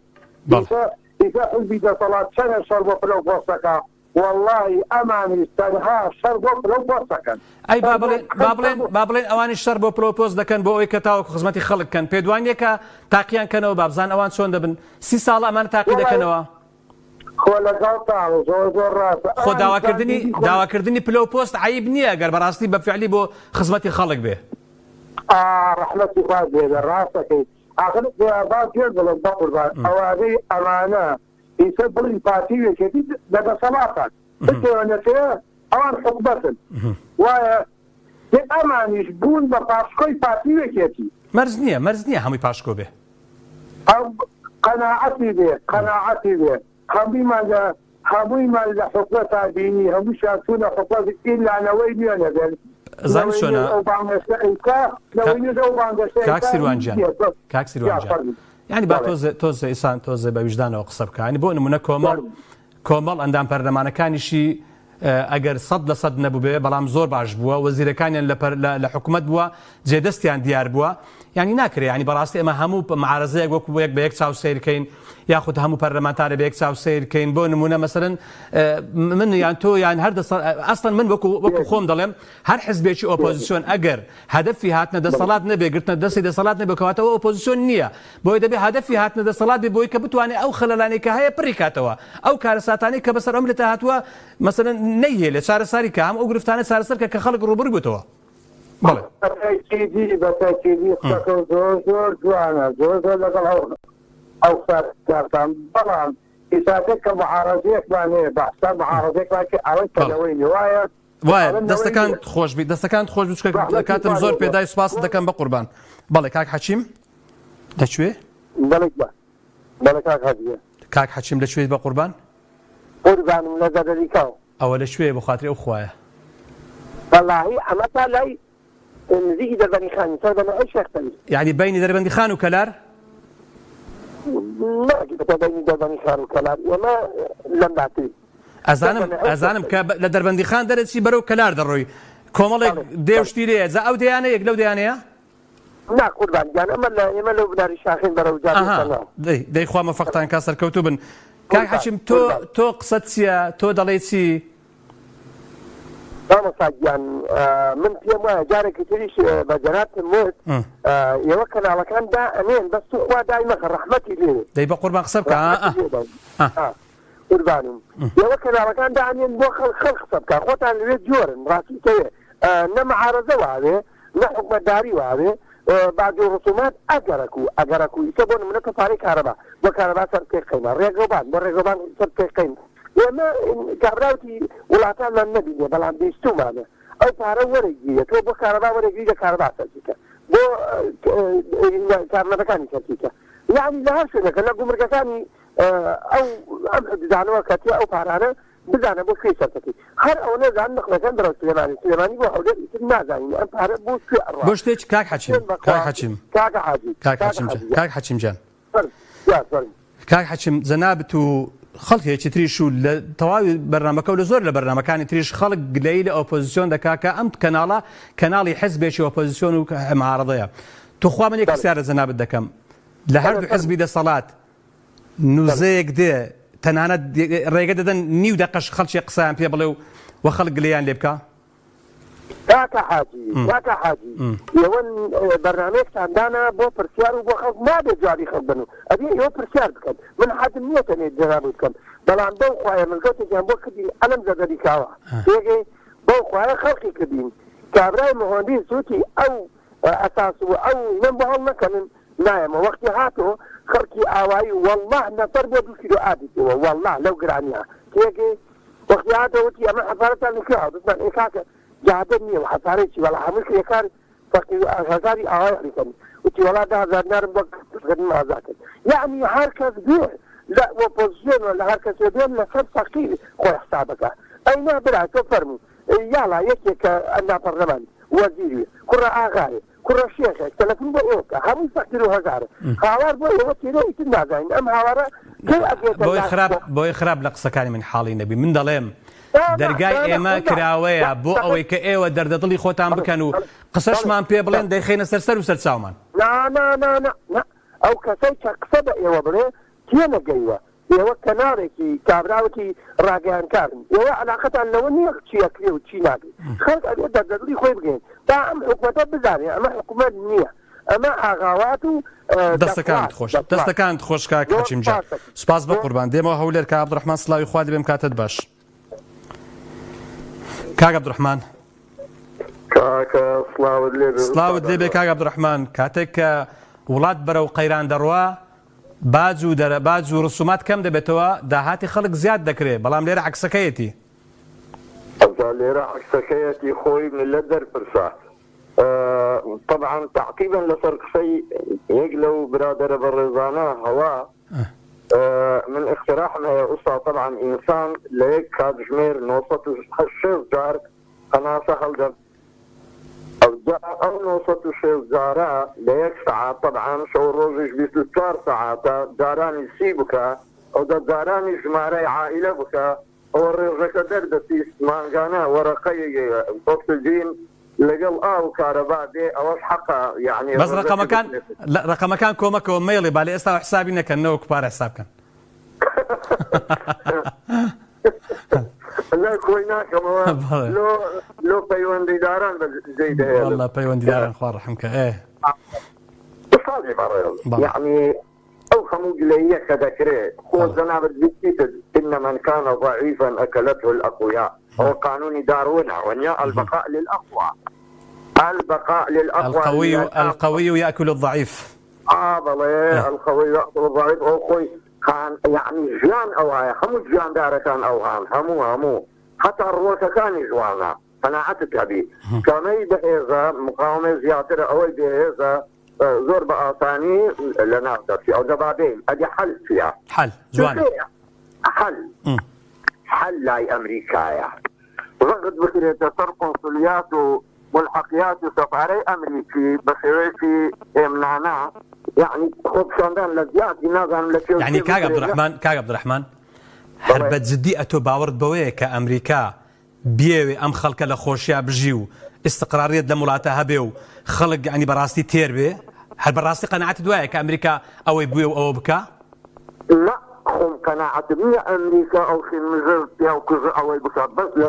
بەڵێ. ئیسە ئیسە حیزبی دەسەڵات چەنە شەڕ بۆ پلە و پۆستەکا. وەڵڵاهی ئەمانیش تەنها شەڕ بۆ پلە و پۆست دەکەن. ئەی با شەڕ بۆ بڵێن با خەڵک بڵێن با بڵێن ئەوانیش شەڕ بۆ پلە و پۆست دەکەن بۆ ئەوەی کە تاوەکو خزمەتی خەڵک کەن پێت وا نییە کە تاقیان کەنەوە با بزان ئەوان چۆن دەبن سی ساڵە ئەمانە تاقی وەڵای دەکەنەوە. خۆ لەگەڵتام زۆر زۆر ڕاستە خۆ ئەوانیش داواکردنی کاندیدی خۆیان داواکردنی پلە و پۆست عەیب نییە گەر بەڕاستی بە فعلی بۆ خزمەتی خەڵک بێ. ئا ڕەحمەتی خوات لێبێ ڕاست دەکەی ئاخر با پێت بڵێم بەقوربان ئەوانەی ئەمانە ئیسە بڵین پارتی و یەکێتی لە دەسەڵاتان بتەوێ نەتەوێ ئەوان حکومەتن وایە دێ ئەمانیش بوون بە پاشکۆی پارتی و یەکێتی. مەرج نییە مەرج نییە هەمووی پاشکۆ بێ. ئەو قەناعەتی بێ قەناعەتی بێ هەموویمان لە هەموویمان لە حکومەتا بینی هەمووشیان چوونە حکومەت ئیلا نەوەی نوێ نەبێن زانی نەوەی چۆنە نوێ ئەو بانگەشە ئەیکا نەوەی نوێ ئەو بانگەشە کاک ئەیکا سیروان هیچ گیان نییە بەس کاک سیروان یا گیان فەرموو یانی با بەڵێ تۆزێ تۆزێ ئیسان تۆزێ بە ویژدانەوە قسە بکە ینی بۆ نمونە کۆمەڵ فەرموو کۆمەڵ ئەندام پەرلەمانەکانیشی ئەگەر سەد لە سەد نەبووبێ بەڵام زۆر باش بووە وەزیرەکانیان لە پەر لە لە حکومەت بووە جێدەستیان دیار بووە یانی ناکرێ ینی بەڕاستی ئێمە هەموو معارەزەیەک وەکو یەک بە یەک چاو سەیر کەین یاخود هەموو پەرلەمانتارە بە یەک چاو سەیر کەین بۆ نمونە مەسەلەن من یان تۆ یان هەر دەسە ئەسڵەن من وەکو وەکو خۆم دەڵێم هەر حزبێکی ئۆپۆزیسیۆن ئەگەر هەدەفی هاتنە دەسەڵات نەبێ گرتنە دەستی دەسەڵات نەبێ کەواتە ئەوە ئۆپۆزیسیۆن نییە بۆیە دەبێ هەدەفی هاتنە دەسەڵات بێ بۆی کە بتوانێ ئەو خەلەلانەی کە هەیە پڕی کاتەوە ئەو کارەساتانەی کە بەسەر ئەم میللەتە هاتووە مەسەلەن نەیهێلێ چارەساری کە هەم ئەو گرفتانە چارەسەر کە کە خەڵک ڕووبەڕووی بووتەوە بەڵێ. بە تەئکیدی بە تەئکیدی قسەکەو زۆر زۆر جوانە زۆر زۆر لەگەڵ ئەو ئەو قسانەتان بەڵام ئیساتێک کە معارەزەیەکمان هەیە بە حساب معارەزەیەکمان کە ئەوەی کە بەڵێ. نەوەی نوێ وایە وایە ئەڵێن نەوەی دەستەکانت نوێ. خۆش بی دەستەکانت خۆش بی چونکە ڕەحمەتی کاتم خوات زۆر لێ بێ. پێدای سوپاست دەکەم بەقوربان بەڵێ کاک حەکیم لەکوێ؟ بەڵێ گیان بەڵێ کاک حەجی. کاک حەکیم لەکوێیت بەقوربان؟ قوربانم لە زەدەریکاو. ئەوە لەکوێیە بەخاتری ئەو خوایە؟ وەڵاهی ئەمە تا لای نزیکی دەربەندیخانی سەر بە نەوەی شێخ سەعید. یەعنی بەینی دەربەندیخان و کەلار؟ نەک بە بەینی دەربەندیخان و کەلار ئێمە لەم لاترین. ئەزانم ئەزانم کە لە دەربەندیخان دەرەچی بەرەو کەلار دەڕۆی کۆمەڵێک دێ و شتی لێیە جا ئەو دێیانە یەک لەو دێیانەیە؟ نا قوربان گیان ئەمە لە ئێمە لەو بناری شاخین بەرەو جادەی ئەها سەنگاو. دەی دەی خوا مەفەقتان کا سەرکەوتوو بن کاک قوربان حەکیم تۆ قوربان. تۆ قسەت چییە تۆ دەڵێی چی؟ مامۆستا گیان من پێم وایە جارێکی تریش بە جەنابتم وت ئێوە کەناڵەکان دا ئەنێن بەس توخوا دای مەخە ڕەحمەتی لێ دەی بەقوربان قسە بکە ئا ڕەحمەتی لێ دای ئا ئا قوربانم ئێوە کەناڵەکان دانێن بۆ خەڵک خەڵک قسە بکا خۆتان لەوێ جۆرن ڕاستی تەوێ نە معارەزە واوێ نە حکومەتداری واوێ باج و ڕسومات ئەگەرەکو ئەگەرەکو ئیسە بۆ نمونە تۆ پارەی کارەبا بۆ کارەبا سەر بکەی قەیمە ڕێگەوبان بۆ ڕێگەوبان سەر بکەی قەیمە ئێمە کابراوتی وڵاتانمان نەبینێ بەڵام بیستومانە ئەو پارە وەرەگیرێ تۆ بۆ کارەبا وەرەگری لە کارەبا سەرکیکە بۆ کارمەندەکانی سەرکیکە یعنی لە هەر شوێنەکە لە گومرگەکانی ئەو ئەم حدودانەوە کە تێ ئەو پارانە بزانە بۆ کوێی سەرفەکەی هەر ئەوەنە زان نقلەکەن بەرەو سلێمانی سلێمانی بۆ هەولێر ئیتر نازانین ئەم پارە بۆ کوێ ئەڕوا بۆ شتێک کاک حەکیم سوێن بەخوا کاک حەکیم کاکە حاجی کاک کاکە حەکیم جان حاجی گیان کاک حەکیم جان فەرموو گیان فەرموو. کاک حەکیم جەنابت و خەڵکێکی تریش و لە تەواوی بەرنامەکە و لە زۆر لە بەرنامەکانی تریش خەڵک گلەیی لە ئۆپۆزیسیۆن دەکا کە ئەم کەناڵە کەناڵی حزبێکی ئۆپۆزیسیۆن و معارەزەیە توخوا من یەک بەڵێ پرسیار لە جەنابت دەکەم لە بەڵێ هەردوو فەرموو حزبی دەسەڵات بەڵێ. نوزەیەک دێ تەنانەت ڕێگە دەدەن نیو دەقەش خەڵکێ قسەیان پێ بڵێ و و خەڵک گلەیان لێ بکا؟ کاکە حاجی کاکە حاجی ئێوە بەرنامەیەکتان دانا بۆ پرسیار و بۆ خەڵک نابێت جوابی خەڵک بن و ئەبێ ئێوە پرسیار بکەن من حەزم نییە تەنێ جەنابت بکەم بەڵام بەو خوایە مزگەوتێکیان بۆ کردین ئەلەم زەدەری کاوە تێگەی بەو خوایە خەڵقی کردین کابرای مهندیس وتی ئەو ئەساس و ئەو هینەم بۆ هەڵنەکەنن نایەمەوە وەختی هاتۆ خەڵکی ئاوایی وەڵڵاه نەفەر بۆ دوو کیلۆ ئاردی پێوە وەڵڵاه لەو گرانیە تێگەی وەختی هاتۆ وتی ئەمە حەسارەتان لە کوێ هاوت وتمان ئێ کاکە جادە نییە و حەسارەی چی وەڵا هەمووی کرێکار فەقیر و هەژاری ئاوای عیکەن وتی وەڵا 10,000 دینارم بۆ کردن ئازا کرد یەعنی هەر کەس بێ لە ئۆپۆزسیۆن و لە هەر کەسێ بێ لەسەر فەقیر خۆی حسابەکە ئەی نا برا تۆ فەرموو یاڵا یەکێک کە ئەندام پەڕلەمان وەزیری کوڕە ئاغایێ کوڕە شێخێک تەلەفون بۆ ئێوە بکا هەمووی فەقیر و هەژارە هاوار بۆ ئێوە تێرێ ئیتر نازانین ئەم هاوارە کەی ئەگەێتە بۆی لای خراپ خۆ بۆی خراپ لە قسەکانی من حاڵی نەبی من دەڵێم نا نا دەرگای نا نا ئێمە قوربان کراوەیە بۆ قسەکەت ئەوەی کە ئێوە دەردەدڵی خۆتان بەڵێ بکەن و بەڵێ بەڵێ قسەشمان پێ بڵێن بەڵێ دەیخەینە سەر سەر و سەر چاومان. نا نا نا نا نا ئەو کەسەی کە قسە بە ئێوە بڵێ تێنەگەیوە. ئێوە کەناڵێکی کابراوەکی ڕاگەیانکارن ئێوە عەلاقەتان لەوە نیە چی ئەکرێ و چی ناکرێ خەڵک ئەبێ دەردەدڵی خۆی بگەین با ئەم حکومەتە بزانێ ئەمە حکومەت نیە ئەمە ئاغاوات و دەستەکانت دەسڵات خۆش دەسڵات دەستەکانت خۆش کاک زۆر حەکیم جان سپاس دەکەم سپاس زۆر بەقوربان دێمەوە هەولێر کاک عەبدوڕەحمان سڵاوی خوات لێبێم کاتت باش کاک عەبدوڕەحمان کاکە سڵاوت لێبێ سڵاوت ئوستاد لێبێ ئەنوەر. کاک عەبدوڕەحمان کاتێک کە وڵات بەرەو قەیران دەڕوا باج و دەرە باج و ڕسومات کەم دەبێتەوە داهاتی خەڵک زیاد دەکرێ بەڵام لێرە عەکسەکەیەتی. ئەوجا لێرە عەکسەکەیەتی خۆی میللەت دەرپرسە تەبعەن تەعقیبەن لەسەر قسەی یەک لەو برادەرە بەڕێزانە هەوا من ئیقتراحم هەیە ئوستا تەبعەن ئینسان لە یەک کاتژمێر 960 جار هەناسە هەڵدە ئەوجا ئەو 960 جارە لە یەک سەعات تەبعەن شەو ڕۆژیش 24 سەعاتە جارانی سی بکە ئەوجا جارانی ژمارەی عائیلە بکە ئەوە ڕێژەکە دەردەچی مانگانە وەرەقەی ئۆکسجین لەگەڵ ئاو و کارەبا دێ ئەوەش حەقە یەعنی بەس ڕێژەکە ڕەقەمەکان بچێت. ڕەقەمەکان کۆمەکەوە مەیڵێ با لە ئێستاوە حسابی نەکەن نەوەکو پارە حساب کەن. لا کۆی ناکەمەوە بەڵێ. لۆ لۆ پەیوەندیداران بە جێی دەهێڵم. واللە پەیوەندیداران خوا ڕەحم کە ئێ. ئوستادی بەڕێز بەڵێ. یەعنی ئەو هەموو گلەییە کە دەکرێ خۆ جەنابت بیستیتت ان من کان ضعیفا اکلته الاقویاء ئەوە قانونی داروینە وەنیە البقاء للاقوی البقاء للاقوی القوی لە القوی یاکل الضعیف. ئا بەڵێ القوی یاکل الضعیف ئەو خۆی قان یەعنی ژیان ئەوهایە هەموو گیاندارەکان ئەوهان هەموو هەموو هەتا ڕوەکەکانیش وانە قەناعەتت هەبی کامەی بەهێزە مقاومەی زیاترە ئەوەی بێهێزە زۆر بە ئاسانی لە ناو دەچی ئەوجا با بێین ئەدی حەل چیە؟ حەل جوانە. حەل حەل لای ئەمریکایە زەغت بکرێتە سەر قونسولیات و مولحەقیات و سەفارەی ئەمریکی بە شێوەیەکی هێمنانە یەعنی خۆپیشاندان لە زیادی نازانم لە کوێ و یەعنی کوێ کاک بکرێت عەبدولڕەحمان کاک عەبدولڕەحمان هەر بەڵێ بە جدی ئەتۆ باوەڕت بەوەیە کە ئەمریکا بیەوێ ئەم خەڵکە لە خۆشیا بژی و ئیستقراریەت لەم وڵاتە هەبێ و خەڵک یانی بەڕاستی تێر بێ؟ هەر بەڕاستی قەناعەتت وایە کە ئەمریکا ئەوەی بوێ و ئەوە بکا؟ نا خۆم قەناعەتم نیە ئەمریکا ئەو خیرمژە پیاو کوژە ئەوەی بکا بەس لە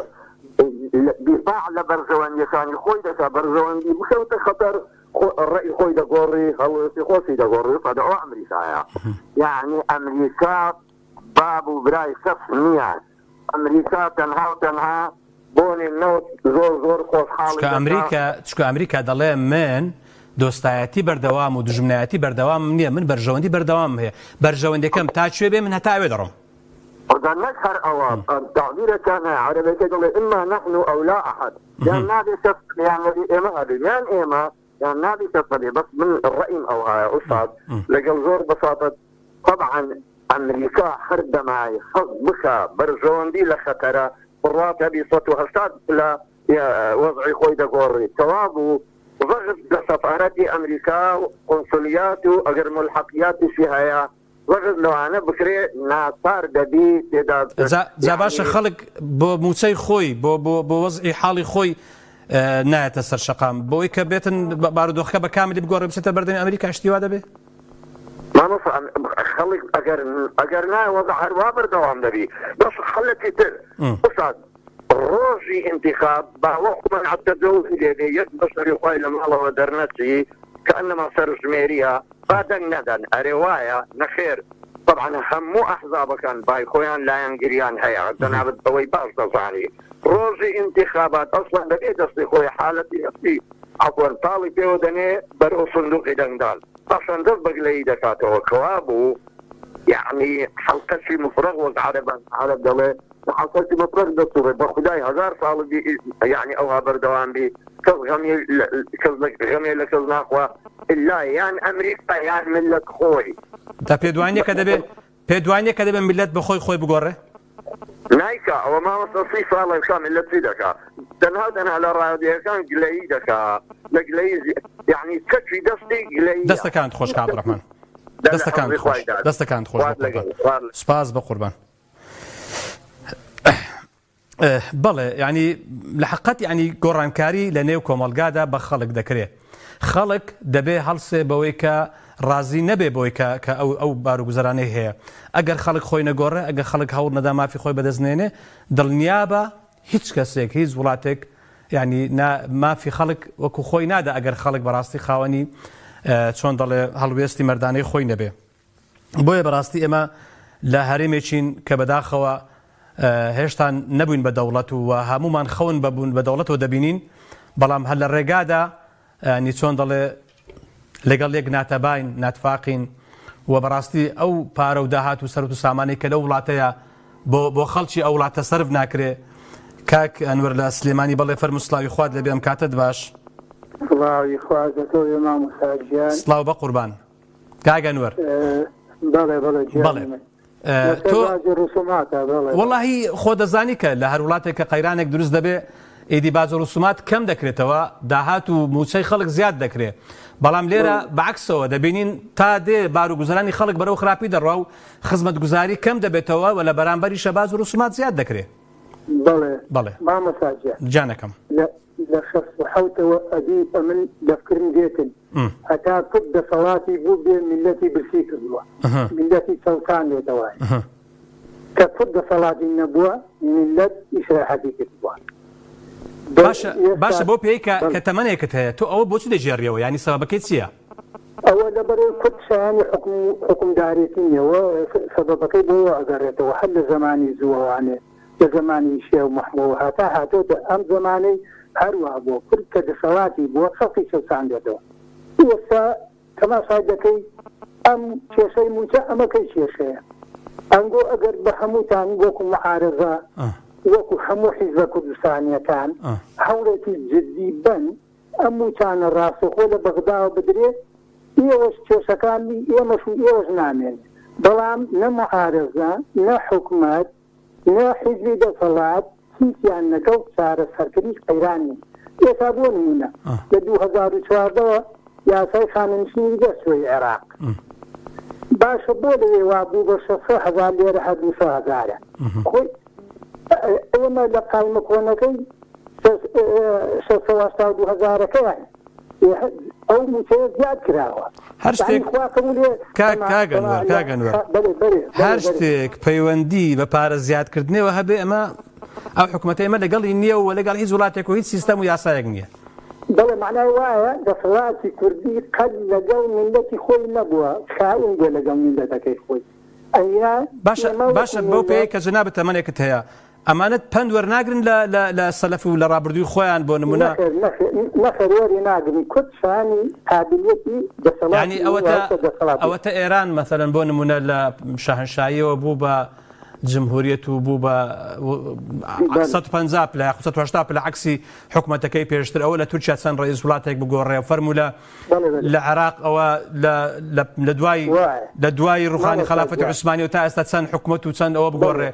دیفاع لە بەرژەوەندیەکانی خۆی دەکا بەرژەوەندی بکەوتە خەتەر ڕەئی خۆی دەگۆڕی هەڵوێستی خۆشی دەگۆڕی ئەوە ئەمریکایە یانی ئەمریکا باب و برای کەس نیە ئەمریکا تەنها و تەنها بۆنی نەوت زۆر زۆر خۆشحاڵی چونکە دەکا. ئەمریکا چونکە ئەمریکا دەڵێ من دۆستایەتی بەردەوام و دوژمنایەتی بەردەوامم نییە من بەرژەوەندی بەردەوامم هەیە بەرژەوەندیەکەم تا کوێ بێ من هەتا ئەوێ دەڕۆم. ئەوجا نەک هەر ئەوە تەعبیرەکان هەیە عەرەبەکەی دەڵێ اما نحن او لا احد یان نابێ کەس یان ئێمە هەبین یان ئێمە یان نابی کەس هەبێ بەس من ڕەئیم ئەوهایە ئوستاد لەگەڵ زۆر بەساتەت تەبعەن ئەمریکا هەر دەمای حەز بکا بەرژەوەندی لە خەتەرە بڕوات هەبی 180 پلە وەزعی خۆی دەگۆڕی کەوابوو زەغت لە سەفارەتی ئەمریکا و قونسلیات و ئەگەر مولحەقیاتیشی هەیە زەغت لەوانە بکرێ ناچار دەبی تێدا جا جا باشە یەعنی خەڵک بۆ مووچەی خۆی بۆ بۆ بۆ وەزعی حاڵی خۆی نایەتە سەر شەقام بۆی کە بێتن بارودۆخەکە بە کاملی بگۆڕێ بچێتە بەردەمی ئەمریکا شتی وا دەبێ؟ مامۆستا خەڵک ئەگەر ئەگەر نا وەزع هەر وا بەردەوام دەبی بەس حەلێکی تر ئوستاد ڕۆژی ئینتیخاب با وەخ مەنع تەجەوزی لێ بێ یەک بەشەری خوای لە ماڵەوە دەرنەچی کەئەنەما سەرژمێریە با دەنگ نەدەن ئەرێ وایە نەخێر تەبعەن هەموو ئەحزابەکان بای خۆیان لایەنگریان هەیە جەنابت ئەوەی باش دەزانی ڕۆژی ئینتیخابات ئەسڵەن بەبێ دەستی خۆی حالەتی نەفسی عەفوەن پاڵی پێوە دەنێ بەرەو سندوقی دەنگدان پاشان دەست بە گلەیی دەکاتەوە کەوابوو یەعنی حەڵقەکی مفرەغ وەک عەرەبان عەرەب دەڵێ حەڵقەکی مفرەغ دەسوڕێ بە خودای هەزار ساڵ بی یەعنی ئەوها بەردەوام بی کەس غەمی کەس غەمێ لە کەس ناخوا ئیلا یان ئەمریکا یان ملت خۆی. تا پێت وانیە کە دەبێ پێت وانیە کە دەبێ میللەت بە خۆی خۆی بگۆڕێ؟ نایکا ئەوە مامۆستا سی ساڵە کا میللەت چی دەکا تەنها و تەنها لە ڕادیۆکان گلەیی دەکا لە گلەیی یەعنی چەکی دەستی گلەییە. دەستەکانت خۆش کاک عەبدولڕەحمان دەستەکانت خۆش دەستەکانت خۆش بە قوربان سوپاس بە قوربان. بەڵێ یانی لە حقت یانی گۆڕانکاری لە نێو کۆمەڵگادا بە خەڵک دەکرێ. خەڵک دەبێ هەڵسێ بەوەی کە ڕازی نەبێ بەوەی کە کە ئەو ئەو باروگوزەرانەی هەیە. ئەگەر خەڵک خۆی نەگۆڕێ، ئەگەر خەڵک هەوڵ نەدا مافی خۆی بەدەست نێنێ، دڵنیابە هیچ کەسێک، هیچ وڵاتێک یانی نا مافی خەڵک وەکو خۆی نادا ئەگەر خەڵک بەڕاستی خاوەنی چۆن دەڵێ هەڵوێستی مەردانەی خۆی نەبێ. بۆیە بەڕاستی ئێمە لە هەرێمێکین کە بەداخەوە هێشتا نەبووین بە دەوڵەت و هەمومان خەون بە بوون بە دەوڵەتەوە دەبینین، بەڵام هەر لە ڕێگادا ینی چۆن دەڵێ لەگەڵ یەک ناتەباین، ناتفاقین و بەڕاستی ئەو پارە و داهات و سەروت و سامانەی کە لەو وڵاتەیە بۆ بۆ خەڵکی ئەو وڵاتە سەرف ناکرێ. کاک ئەنوەر لە سلێمانی بەڵێ فەرموو سڵاوی خوات لێبێ ئەم کاتەت باش. سڵاوی خوات لە تۆ بێ مامۆستا گیان. سڵاو بەقوربان. کاک ئەنوەر. بەڵێ بەڵێ گیانی من. تۆ وەڵاهی خۆ دەزانی کە لە هەر وڵاتێک کە قەیرانێک دروست دەبێ ئیدی باج و ڕسومات کەم دەکرێتەوە داهات و موچەی خەڵک زیاد دەکرێ بەڵام لێرە بەعکسەوە دەبینین تا دێ بار و گوزەرانی خەڵک بەرەو خراپی دەڕوا و خزمەتگوزاری کەم دەبێتەوە و لە بەرامبەریشە باج و ڕسومات زیاد دەکرێ. بەڵێ بەڵێ مامۆستا گیان. گیانەکەم. لە 67ەوە ئەدی ئەمن دەفکرم دێتن هەتا کورد دەسەڵاتی بووبێ میللەتی برسی کردووە میللەتی چەوساندێتەوە کە کورد دەسەڵاتی نەبووە میللەت ئیسراحەتی کردووە. باشە باشە بەو پێی کە کە تەمەنێکت هەیە تۆ ئەوە بۆچی دەگێڕیەوە یانی سەبەبەکەی چییە؟ ئەوە لەبەرئەوەی کورد شایانی حوکم و حوکمدارێتی نییە و سەبەبەکەی بۆ ئەگەڕێتەوە هەر لە زەمانی زووەوانێ لە زەمانی شێخ مەحموو هەتا هاتۆتە ئەم زەمانەی هەر وا بووە کورد کە دەسەڵاتی بووە خەڵکی چەوساندۆتەوە ئێستا تەماشا دەکەی ئەم کێشەی مووچە ئەمە کەی کێشەیە ئەنگۆ ئەگەر بە هەمووتان وەکو معارەزە وەکو هەموو حیزبە کوردستانیەکان هەوڵێکی جدی بەن ئەم مووچانە ڕاستەوخۆ لە بەغداوە بدرێ ئێوەش کێشەکانی ئێمەش و ئێوەش نامێنێ بەڵام نە معارەزە نە حکومەت نە حیزبی دەسەڵات هیچیان لەگەڵ چارەسەرکردنی قەیران نین. ئێستا بۆ نموونە لە 2014 وە یاسای خانەنشینی دەرچووەی عێراق. باشە بۆ لەوێ وا بوو بە 600 هەزار لێرە هەر 200 هەزارە؟ خۆی ئێمە لە قایمە کۆنەکەی 682 هەزارەکەیان ئەو مووچەیە زیاد کراوە. هەر شتێک کاک کاک ئەنوەر کاک ئەنوەر هەر شتێک پەیوەندی بە پارە زیادکردنەوە هەبێ ئەمە ئەو حکوومەتە ئێمە لەگەڵی نییە و لەگەڵ هیچ وڵاتێک و هیچ سیستەم و یاسایەک نییە. بەڵێ مەعنای وایە دەسەڵاتی کوردی قەت لەگەڵ میللەتی خۆی نەبووە، خائین بووە لەگەڵ میللەتەکەی خۆی. ئەینا باشە ئێمە باشە وەکو بەو پێیە میللەت کە جەنابت تەمەنێکت هەیە ئەمانەت پەند وەرناگرن لە لە لە سەلەف و لە ڕابردووی خۆیان بۆ نمونە؟ نەخێر نەخێر نەخێر وەری ناگرن کورد شایانی قابلیەتی دەسەڵاتی یانی نیە ئەوەتە هەستە دەسەڵات بێت. ئەوەتە ئێران مەسەلەن بۆ نمونە لە شاهنشاییەوە بوو بە جمهوریەت و بوو بە بەلێ. 150 پلە یاخود 180 پلە عەکسی حکومەتەکەی پێشتر ئەوە لە تورکیا چەند ڕئیس وڵاتێک بگۆڕێ فەرموو لە بەڵێ بەلێ. لە عێراق ئەوە لە لە لە دوای وایە لە دوای ڕوخانی مامۆستا خەلافەتی گیان. عوسمانیەوە تا ئێستا چەند حکومەت و چەند ئەوە بەڵێ. بگۆڕێ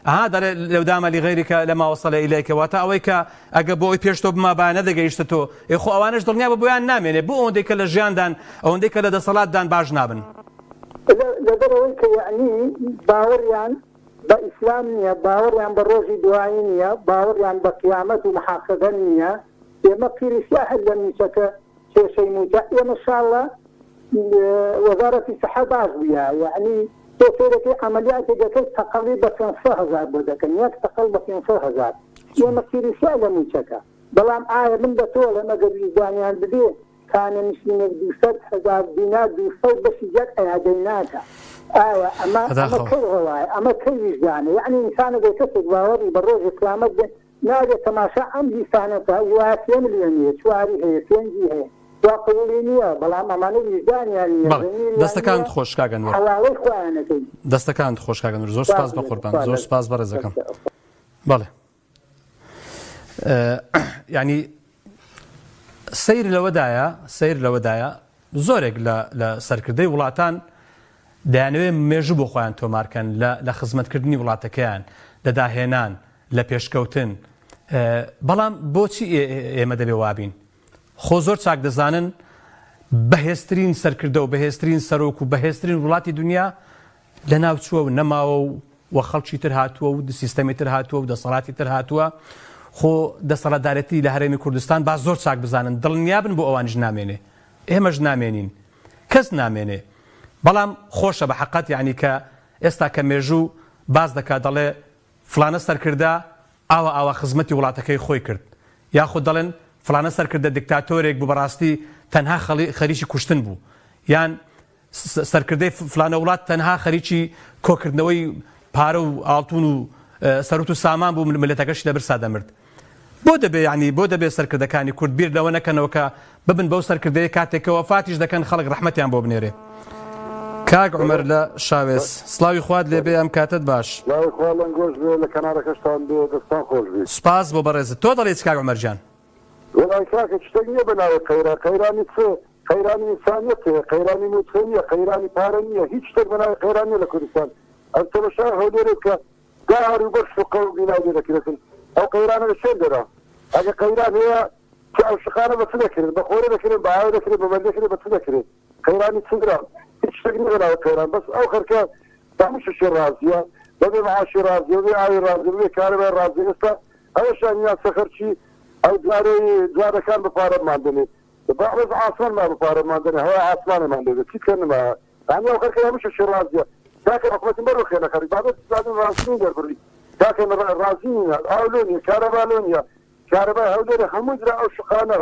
ئەها دەڵێ لو دام لغیرک لما وصل الیک واتە ئەوەی کە ئەگە بۆ ئەوی پێش تۆ بمابایە نەدەگەیشتە تۆ ئێ خۆ ئەوانەش دڵنیابە بۆیان نامێنێ بۆ ئەوەندەی کە لە ژیاندان ئەوەندەی کە لە دەسەڵاتدان باش نابن. لەبەرئەوەی کە یەعنی باوەڕیان بە ئیسلام نیە، باوەڕیان بە ڕۆژی دوایی نیە، باوەڕیان بە قیامەت و محاسەبە نیە، ئێمە قیری سیاهە لە موچەکە کێشەی موچە ئێمە شاڵە وەزارەتی سحە باش بووە یەعنی تۆ سەیرەکەی عەمەلیاتێک دەکەی تەقەڵی بە 500 هەزار بۆ دەکەن یەک تەقەڵ بە 500 هەزار ئێمە قیری سیا لە موچەکە بەڵام ئایا من بە تۆ ئەڵێم ئەگەر ویژدانیان بدێ خانەنشینێک 200 هەزار دینار 200 بەشی یەک عیادەی ناکا ئایا ئەمە ئەمە بەداخەوە. کەی ڕەوایە ئەمە کەی ویژدانە یەعنی ئینسان ئەگەر کەسێک باوەڕی بە ڕۆژی قیامەت بێ نابێت تەماشا ئەم لیستانە بکا وایە سێ ملیۆنی هەیە چواری هەیە پێنجی هەیە وا قبوڵی نییە بەڵام ئەمانە ویژدانیان نییە بەڵێ زەمیریان نییە دەستەکانت خۆش کاک ئەنوەر. حەواڵەی خۆیان ئەکەین. دەستەکانت خۆش کاک ئەنوەر زۆر سوپاس سوپاس بەقوربان خوا زۆر لەگەڵ سوپاس بەڕێزەکەم بەڵێ یعنی سەیر لەوەدایە سەیر لەوەدایە زۆرێک لە لە سەرکردەی وڵاتان دەیانەوێت مێژوو بۆ خۆیان تۆمارکەن لە لە خزمەتکردنی وڵاتەکەیان لە داهێنان لە پێشکەوتن بەڵام بۆچی ئێمە دەبێ وابین خۆ زۆر چاک دەزانن بەهێزترین سەرکردە و بەهێزترین سەرۆک و بەهێزترین وڵاتی دنیا لەناوچووە و نەماوە و و خەڵکی تر هاتووە و سیستەمی تر هاتووە و دەسەڵاتی تر هاتووە خۆ دەسەڵاتدارێتی لە هەرێمی کوردستان با زۆر چاک بزانن دڵنیابن بۆ ئەوانیش نامێنێ. ئێمەش نامێنین کەس نامێنێ بەڵام خۆشە بە حەقەت یانی کە ئێستا کە مێژوو باس دەکا دەڵێ فڵانە سەرکردە ئاوا ئاوا خزمەتی وڵاتەکەی خۆی کرد یاخود دەڵێن فڵانە سەرکردە دیکتاتۆرێک بوو بەڕاستی تەنها خەریکی کوشتن بوو یان سەرکردەی فلانە وڵات تەنها خەریکی کۆکردنەوەی پارە و ئاڵتون و سەروت و سامان بوو ملەتەکەشی لە برسا دەمرد. بۆ دەبێ یانی بۆ دەبێ سەرکردەکانی کورد بیر لەوە نەکەنەوە کە ببن بەو سەرکردەیە کاتێک کە وەفاتیش دەکەن خەڵک ڕەحمەتیان بۆ بنێرێ. کاک عومەر لە شاوێس سڵاوی خوات لێ بێ ئەم کاتەت باش. سڵاوی خوا لەنگۆش بێ لە کەنارەکەشتان بێ دەستان خۆش بی. سوپاس بۆ بەڕێزت. تۆ دەڵێی چ کاک عومەر گیان؟ وەڵای کاکە شتێک نیە بە ناوی قەیران قەیرانی چ قەیرانی ئینسانیەت هەیە قەیرانی موچە نیە قەیرانی پارە نیە هیچ شتێک بە ناوی قەیران نیە لە کوردستان ئەم تەمەشای هەولێرێ بکە دار و بەر شوقە و بینای لێ دەکرێتن ئەو قەیرانە لە شوێن دەرا ئەگە قەیران هەیە چ ئەو شقانە بە چ دەکرێن بە خۆرە دەکرێن بە ئاوە دەکرێن بە بەر دەکرێن بە چ دەکرێن قەیرانی چ برام هیچ شتێک نیە بە ناوی قەیران بەس ئەو خەرکە بە هەموو شتێکی ڕازیە بەبێ معاشی ڕازیە بەبێ ئاوی ڕازیە بەبێ کارەبای ڕازیە ئێستا ئەوەشیان یاسە خەرکی ئەو جارەی جادەکان بە پارەمان دەنێ با بەس ئاسمان ما بە پارەمان دەنێ هەوای ئاسمانمان لێ بێ چی بکەن نمایە یانی ئەو خەرکە هەموو شتێکی ڕازیە کاکە حکومەتی مەڕوخێنە خەرک با بەس بزانین ڕازی نین دەربڕی کاکە ڕازی نین ئاو لۆ نیە کارەبا لۆ نیە کارەبای هەولێرە هەمووی درا ئەو شقانە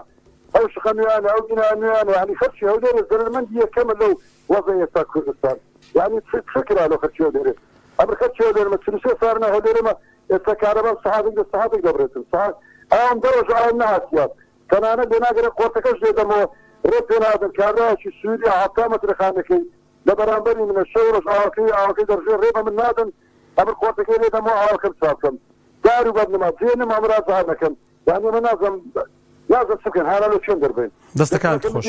ئەو شقە نوێیانە ئەو بینا نوێیانە یانی خەرکی هەولێرە زەرەرمەندی یەکەمە لەو وەزعی ئێستا کوردستان یانی چ چ کرا لۆ خەرکی هەولێرێ ئەمن خەرکی هەولێرمە 43 سارنە هەولێرمە ئێستا کارەبام سەعاتێک لە سەعاتێک دەبرێتن سەعات ئاوم دە ڕۆژ ئاوم نەهاتیە تەنانەت لێ ناگەرێ قۆرتەکەش لێ دەمەوە ڕێ پێ نادەن کابرایەکی سووریە 70 مەترە خانەکەی لە بەرامبەری منە شەو ڕۆژ ئاوەکەی ئاوەکەی دەڕژێ ڕێ بە من نادەن ئەمن قۆرتەکەی لێ دەمەوە ئاوەکەم چاک بکەم دار و بەرد نما جێ نما مراجعە نەکەن یانی ئەمە نازم نازم چ بکەن هانا لە کوێن دەربەین دەستەکانت خۆش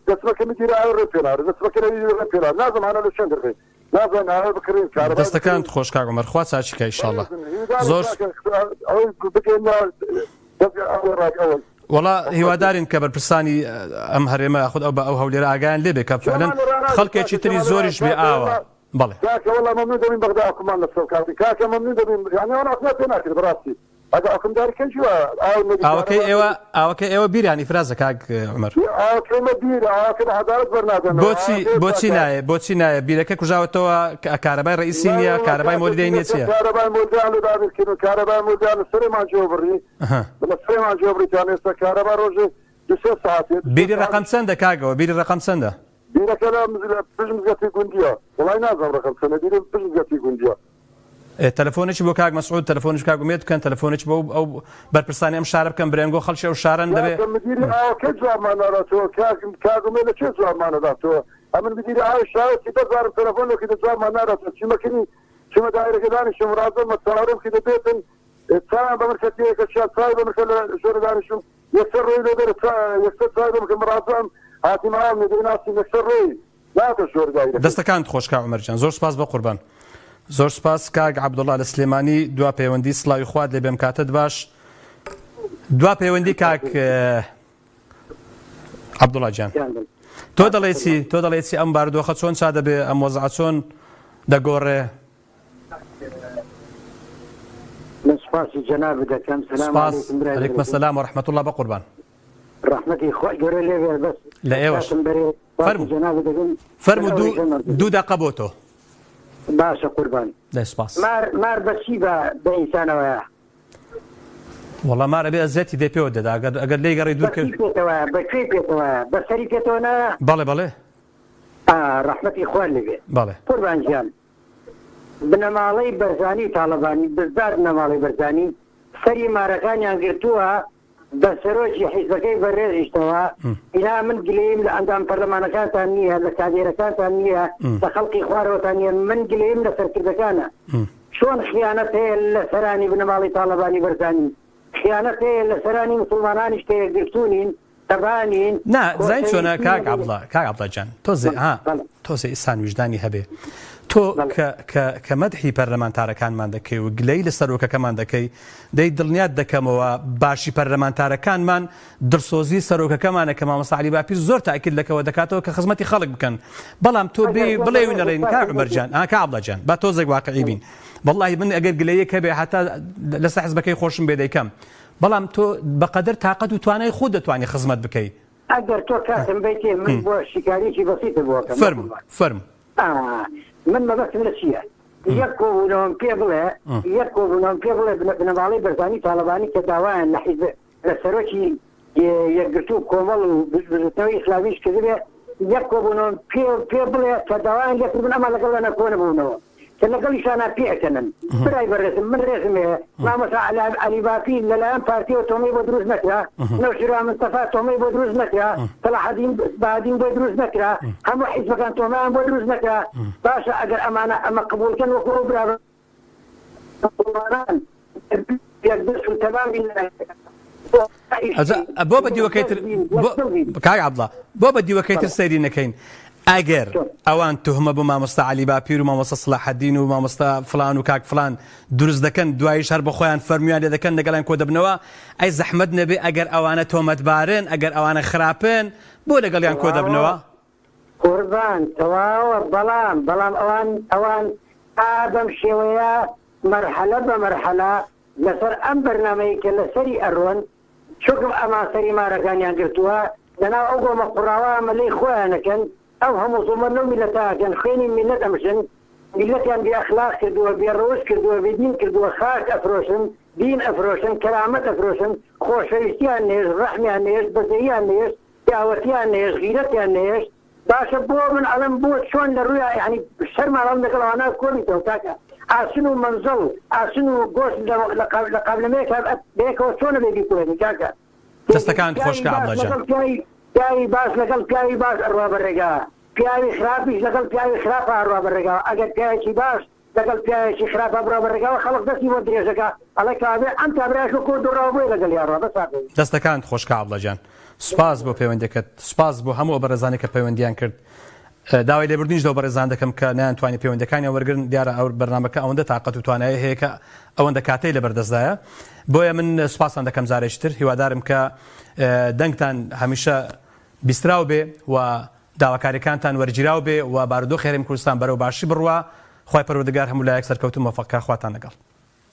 دەستمەکە مدیرە ئاوە ڕێ پێنارە دەستمەکە ڕێ پێنار نازم هانا لە کوێن دەربەین نازم ئاوە بکڕین کارەبا دەستەکانت خۆش کاک عومەر خوا چاکی کا ئیشاڵڵا زۆر ئەوەی بگەین ئەوەی وەڵا هیوادارین کە بەرپرسانی ئەم هەرێمە یاخود ئەو بە ئەو هەولێرە ئاگایان لێ بێ کە فعلەن خەڵکێکی تری زۆریش بێ ئاوە بەڵێ. کاکە وەڵا مەمنون دەبین بەغدا حوکممان لەسەر بکات کاکە مەمنون دەبین یانی ئەوان حوکمیان پێ ناکرێت بەڕاستی ئەگە حوکمداری کەن چی وایە ئاو نەبی ئاوەکەی کارەبا ئێوە نەبی ئاوەکەی ئێوە بیران ئیفرازە کاک عومەر. ئاوەکەی مە بیرە ئاوەکە بە عەدالەت بەرنادەنەوە بۆچی ئاوەکەی بۆچی کاکە نایە بۆچی نایە بیرەکە کوژاوەتەوە کارەبای ڕئیسی نییە ناوەڵا کارەبای کاکە مۆلیدەی نییە بیرەکە چییە؟ کارەبای مۆلیدەیان لۆ دابین کردن کارەبای مۆلیدەیان لە سەرێ مانگیەوە بڕی ئەها. لە سێ مانگیەوە بڕی تان ئێستا کارەبا ڕۆژێ دو سێ سەعاتێ دو سێ بیری ڕەقەم سەعاتیش چەندە کاکەوە بیری ڕەقەم چەندە؟ بیرەکە لە لە پشت مزگەفتی گوندیە وەڵای نازانم ڕەقەم چەندە بیرە پشت مزگەفتی گوندیە. ئێ تەلەفۆنێکی بۆ کاک مەسعود تەلەفۆنیش کاک ئومێد بکەن تەلەفۆنێکی بۆ ئەو بەرپرسانی ئەم شارە بکەن برێنگۆ خەڵکی ئەو شارەن دەبێ کاکە مدیری ئاوەکەی جوابمان ناداتەوە کاک کاک ئومێد لە کێ جوابمان ئەداتەوە ئەمن مدیری ئاوی شارەکی دە جارم تەلەفۆن لۆ کردە جوابمان ناداتەوە چیمە کنی چیمە دایرەکە دانیشم ڕازم چاوەڕێم کردە بێتن چایان بە من کە تێکە چیا چای بە من کە لە ژۆرە دانیشم یەکسەر ڕۆی لۆ دەرە یەکسەر چای بە من کە مڕازم هاتیم ئاوم لێ دەی ناسیم یەکسەر ڕۆی ناتە ژۆر دایرەکەی. دەستەکانت خۆش کاک عومەر گیان زۆر سوپاس بەقوربان زۆر سوپاس کاک عەبدوڵا لە سلێمانی دوا پەیوەندی سڵاوی خوات لێ بێم کاتت باش دوا پەیوەندی کاک عەبدوڵا گیان تۆ دەڵێ چی تۆ دەڵێ چی ئەم بارودۆخە چۆن چا دەبێ ئەم وەزعە چۆن دەگۆڕێ من سوپاسی جەنابت دەکەم سلام سپاس علیکم برای علیکم بەڕێزم السلام و رحمة الله بەقوربان ڕەحمەتی خوای گەورە لێ بێ بەس لە ئێوەش کاتم بەرێ سوپاسی فەرموو جەنابت دەکەم من فەرموو ئەو دوو ڕێژەم وەرگرت دوو دەقە بۆ تۆ باشە قوربان دەی سپاس مار مار بە چی بە بە ئینسانەوەیە وەڵا مار ئەبێ ئەزیەتی دێ پێوە دەدا ئەگەر ئەگەر لێی گەڕێی دوور بە کە چی پێتەوەیە بە کوێی پێتەوەیە بە سەری پێتەوە نایە بەڵێ بەڵێ ئا ڕەحمەتی خوا لێ بێ بەڵێ قوربان گیان بنەماڵەی بەرزانی و تاڵەبانی بزداد بنەماڵەی بەرزانی سەری مارەکانیان گرتووە بە سەرۆکی حیزبەکەی بەرێزیشتەوە ئینا من گلەییم لە ئەندام پەرلەمانەکانتان نییە لە کادێرەکانتان نییە لە خەڵکی خوارەوەتان نییە من گلەییم لە سەرکردەکانە چۆن خیانەت هەیە لە سەرانی بنەماڵەی تاڵەبانی بەرزانی خیانەت هەیە لە سەرانی موسڵمانانیش کە یەکگرتوو نین تەبا نین نا زانی چۆنە خۆشەویستی کاک نەبێ. عەبدوڵا کاک عەبدوڵا گیان تۆزێ بەڵێ ها بەڵێ تۆزێ ئیسان ویژدانی هەبێ تۆ بەڵێ کە کە کە مەدحی پەرلەمانتارەکانمان دەکەی و گلەیی لە سەرۆکەکەمان دەکەی دەی دڵنیات دەکەمەوە باشی پەرلەمانتارەکانمان دڵسۆزی سەرۆکەکەمانە کە مامۆستا عەلی باپیر زۆر تاکید لەکەوە دەکاتەوە کە خزمەتی خەڵک بکەن بەڵام تۆ ئەگەر بێ تۆ بڵێ و بەڕێزت نەڵێین کاک باسی عومەر دەکەی گیان ئا کاک عەبدوڵا گیان با تۆزێک واقعی بین وەڵاهی من ئەگەر گلەیەک هەبێ هەتا لەسەر حزبەکەی خۆشم بێ دەیکەم بەڵام تۆ بەقەدەر تاقەت و توانای خۆت دەتوانی خزمەت بکەی. ئەگەر تۆ کاتم بەیتێ من بۆ شیکاریەکی بەسیتە بۆ ئەکەم فەرموو فەرموو. ئا من مەبەستم لە چییە یەک کۆبوونەوەم پێ بڵێ یەک کۆبوونەوەم پێ بڵێ بنەماڵەی بەرزانی تاڵەبانی کە داوایان لە حیزب لە سەرۆکی یەکگرتوو و کۆمەڵ و بزوتنەوەی ئیسلامیش کردبێ یەک کۆبوونەوەم پێ پێ بڵێ کە داوایان لێ کردبن ئەمان لەگەڵیانا کۆ نەبوونەوە کە لەگەڵیشانا پێ ئەکەنن برای بەڕێزم من ڕێزم هەیە مامۆستا عەلی باپیر لەلایەن پارتیەوە تۆمەی بۆ دروست نەکرا نەوشیروان مستەفا تۆمەی بۆ دروست نەکرا سەلاحەدین بەهادین بۆی دروست نەکرا هەموو حیزبەکان تۆمەیان بۆ دروست نەکرا باشە ئەگەر ئەمانە ئەمە قبوڵکەن وەکو ئەو برا بۆ بە دیوەکەی تر کاک عەبدوڵا بۆ بە دیوەکەی تر سەیری نەکەین ئەگەر ئەوان تهمە بۆ مامۆستا عەلی باپیر و مامۆستا سڵاحەدین و مامۆستا فلان و کاک فلان دروست دەکەن دواییش هەر بە خۆیان فەرمویان لێ دەکەن لەگەڵیان کۆ دەبنەوە ئەی زەحمەت نەبێ ئەگەر ئەوانە تۆمەتبارن ئەگەر ئەوانە خراپن بۆ لەگەڵیان کۆ دەبنەوە قوربان تەواوە بەڵام بەڵام ئەوان ئەوان ئا بەم شێوەیە مەرحەلە بە مەرحەلە لەسەر ئەم بەرنامەی کە لەسەری ئەڕۆن چونکم ئەمان سەری مارەکانیان گرتووە لەناو ئەو گۆمە قوڕاوە مەلەی خۆیان ئەکەن ئەو هەموو زوڵمە لەو میللەتە ئەکەن خوێنی میللەت ئەمژن میللەتیان بێ ئەخلاق کردووە بێ ڕەوشت کردووە بێ دین کردووە خاک ئەفرۆشن دین ئەفرۆشن کەرامەت ئەفرۆشن خۆشەویستیان نەهێشت ڕەحمیان نەهێشت بەزەییان نەهێشت پیاوەتیان نەهێشت غیرەتیان نەهێشت باشە بۆ من ئەڵێم بۆ چۆن لە ڕویا یانی شەرمە ئەڵێم لەگەڵ ئەوانە کۆبیتەوە کاکە ئاسن و مەنزڵ ئاسن و گۆشت لە لە لە قابلەمەیەکا بەیەکەوە چۆن ئەبێ بیکوڵێنی کاکە دەستەکانت خۆش پیاوی کە باش عەبدوڵا جان. لەگەڵ پیاوی پیاوی باش لەگەڵ پیاوی باش ئەڕوا بە ڕێگا پیاوی خراپیش لەگەڵ پیاوی خراپا ئەڕوا بە ڕێگاوە ئەگەر پیاوێکی باش لەگەڵ پیاوێکی خراپا بڕوا بە ڕێگاوە خەڵک دەستی بۆ درێژ ئەکا ئەڵێ کەوابێ ئەم کابرایەش وەکو ئەو دۆڕاوە بۆیە لەگەڵیا ئەڕوا بەس ئافەرین. دەستەکانت خۆش کاک عەبدوڵا گیان سوپاس بۆ پەیوەندیەکەت سوپاس بۆ هەموو ئەو بەڕێزانەی کە پەیوەندیان کرد داوای لێبوردنیش لەو بەڕێزان دەکەم کە نەیانتوانی پەیوەندیەکانیان وەرگرن دیارە ئەو بەرنامەکە ئەوەندە تاقەت و توانایی هەیە کە ئەوەندە کاتەی لەبەردەستدایە بۆیە من سوپاستان دەکەم جارێکی تر هیوادارم کە دەنگتان هەمیشە بیستراو بێ و داواکاریەکانتان وەرگیراو بێ و بارودۆخی هەرێمی کوردستان بەرەو باشی بڕوا خوای پەروەردگار هەموو لایەک سەرکەوتوو مۆفەق کا خواتان لەگەڵ.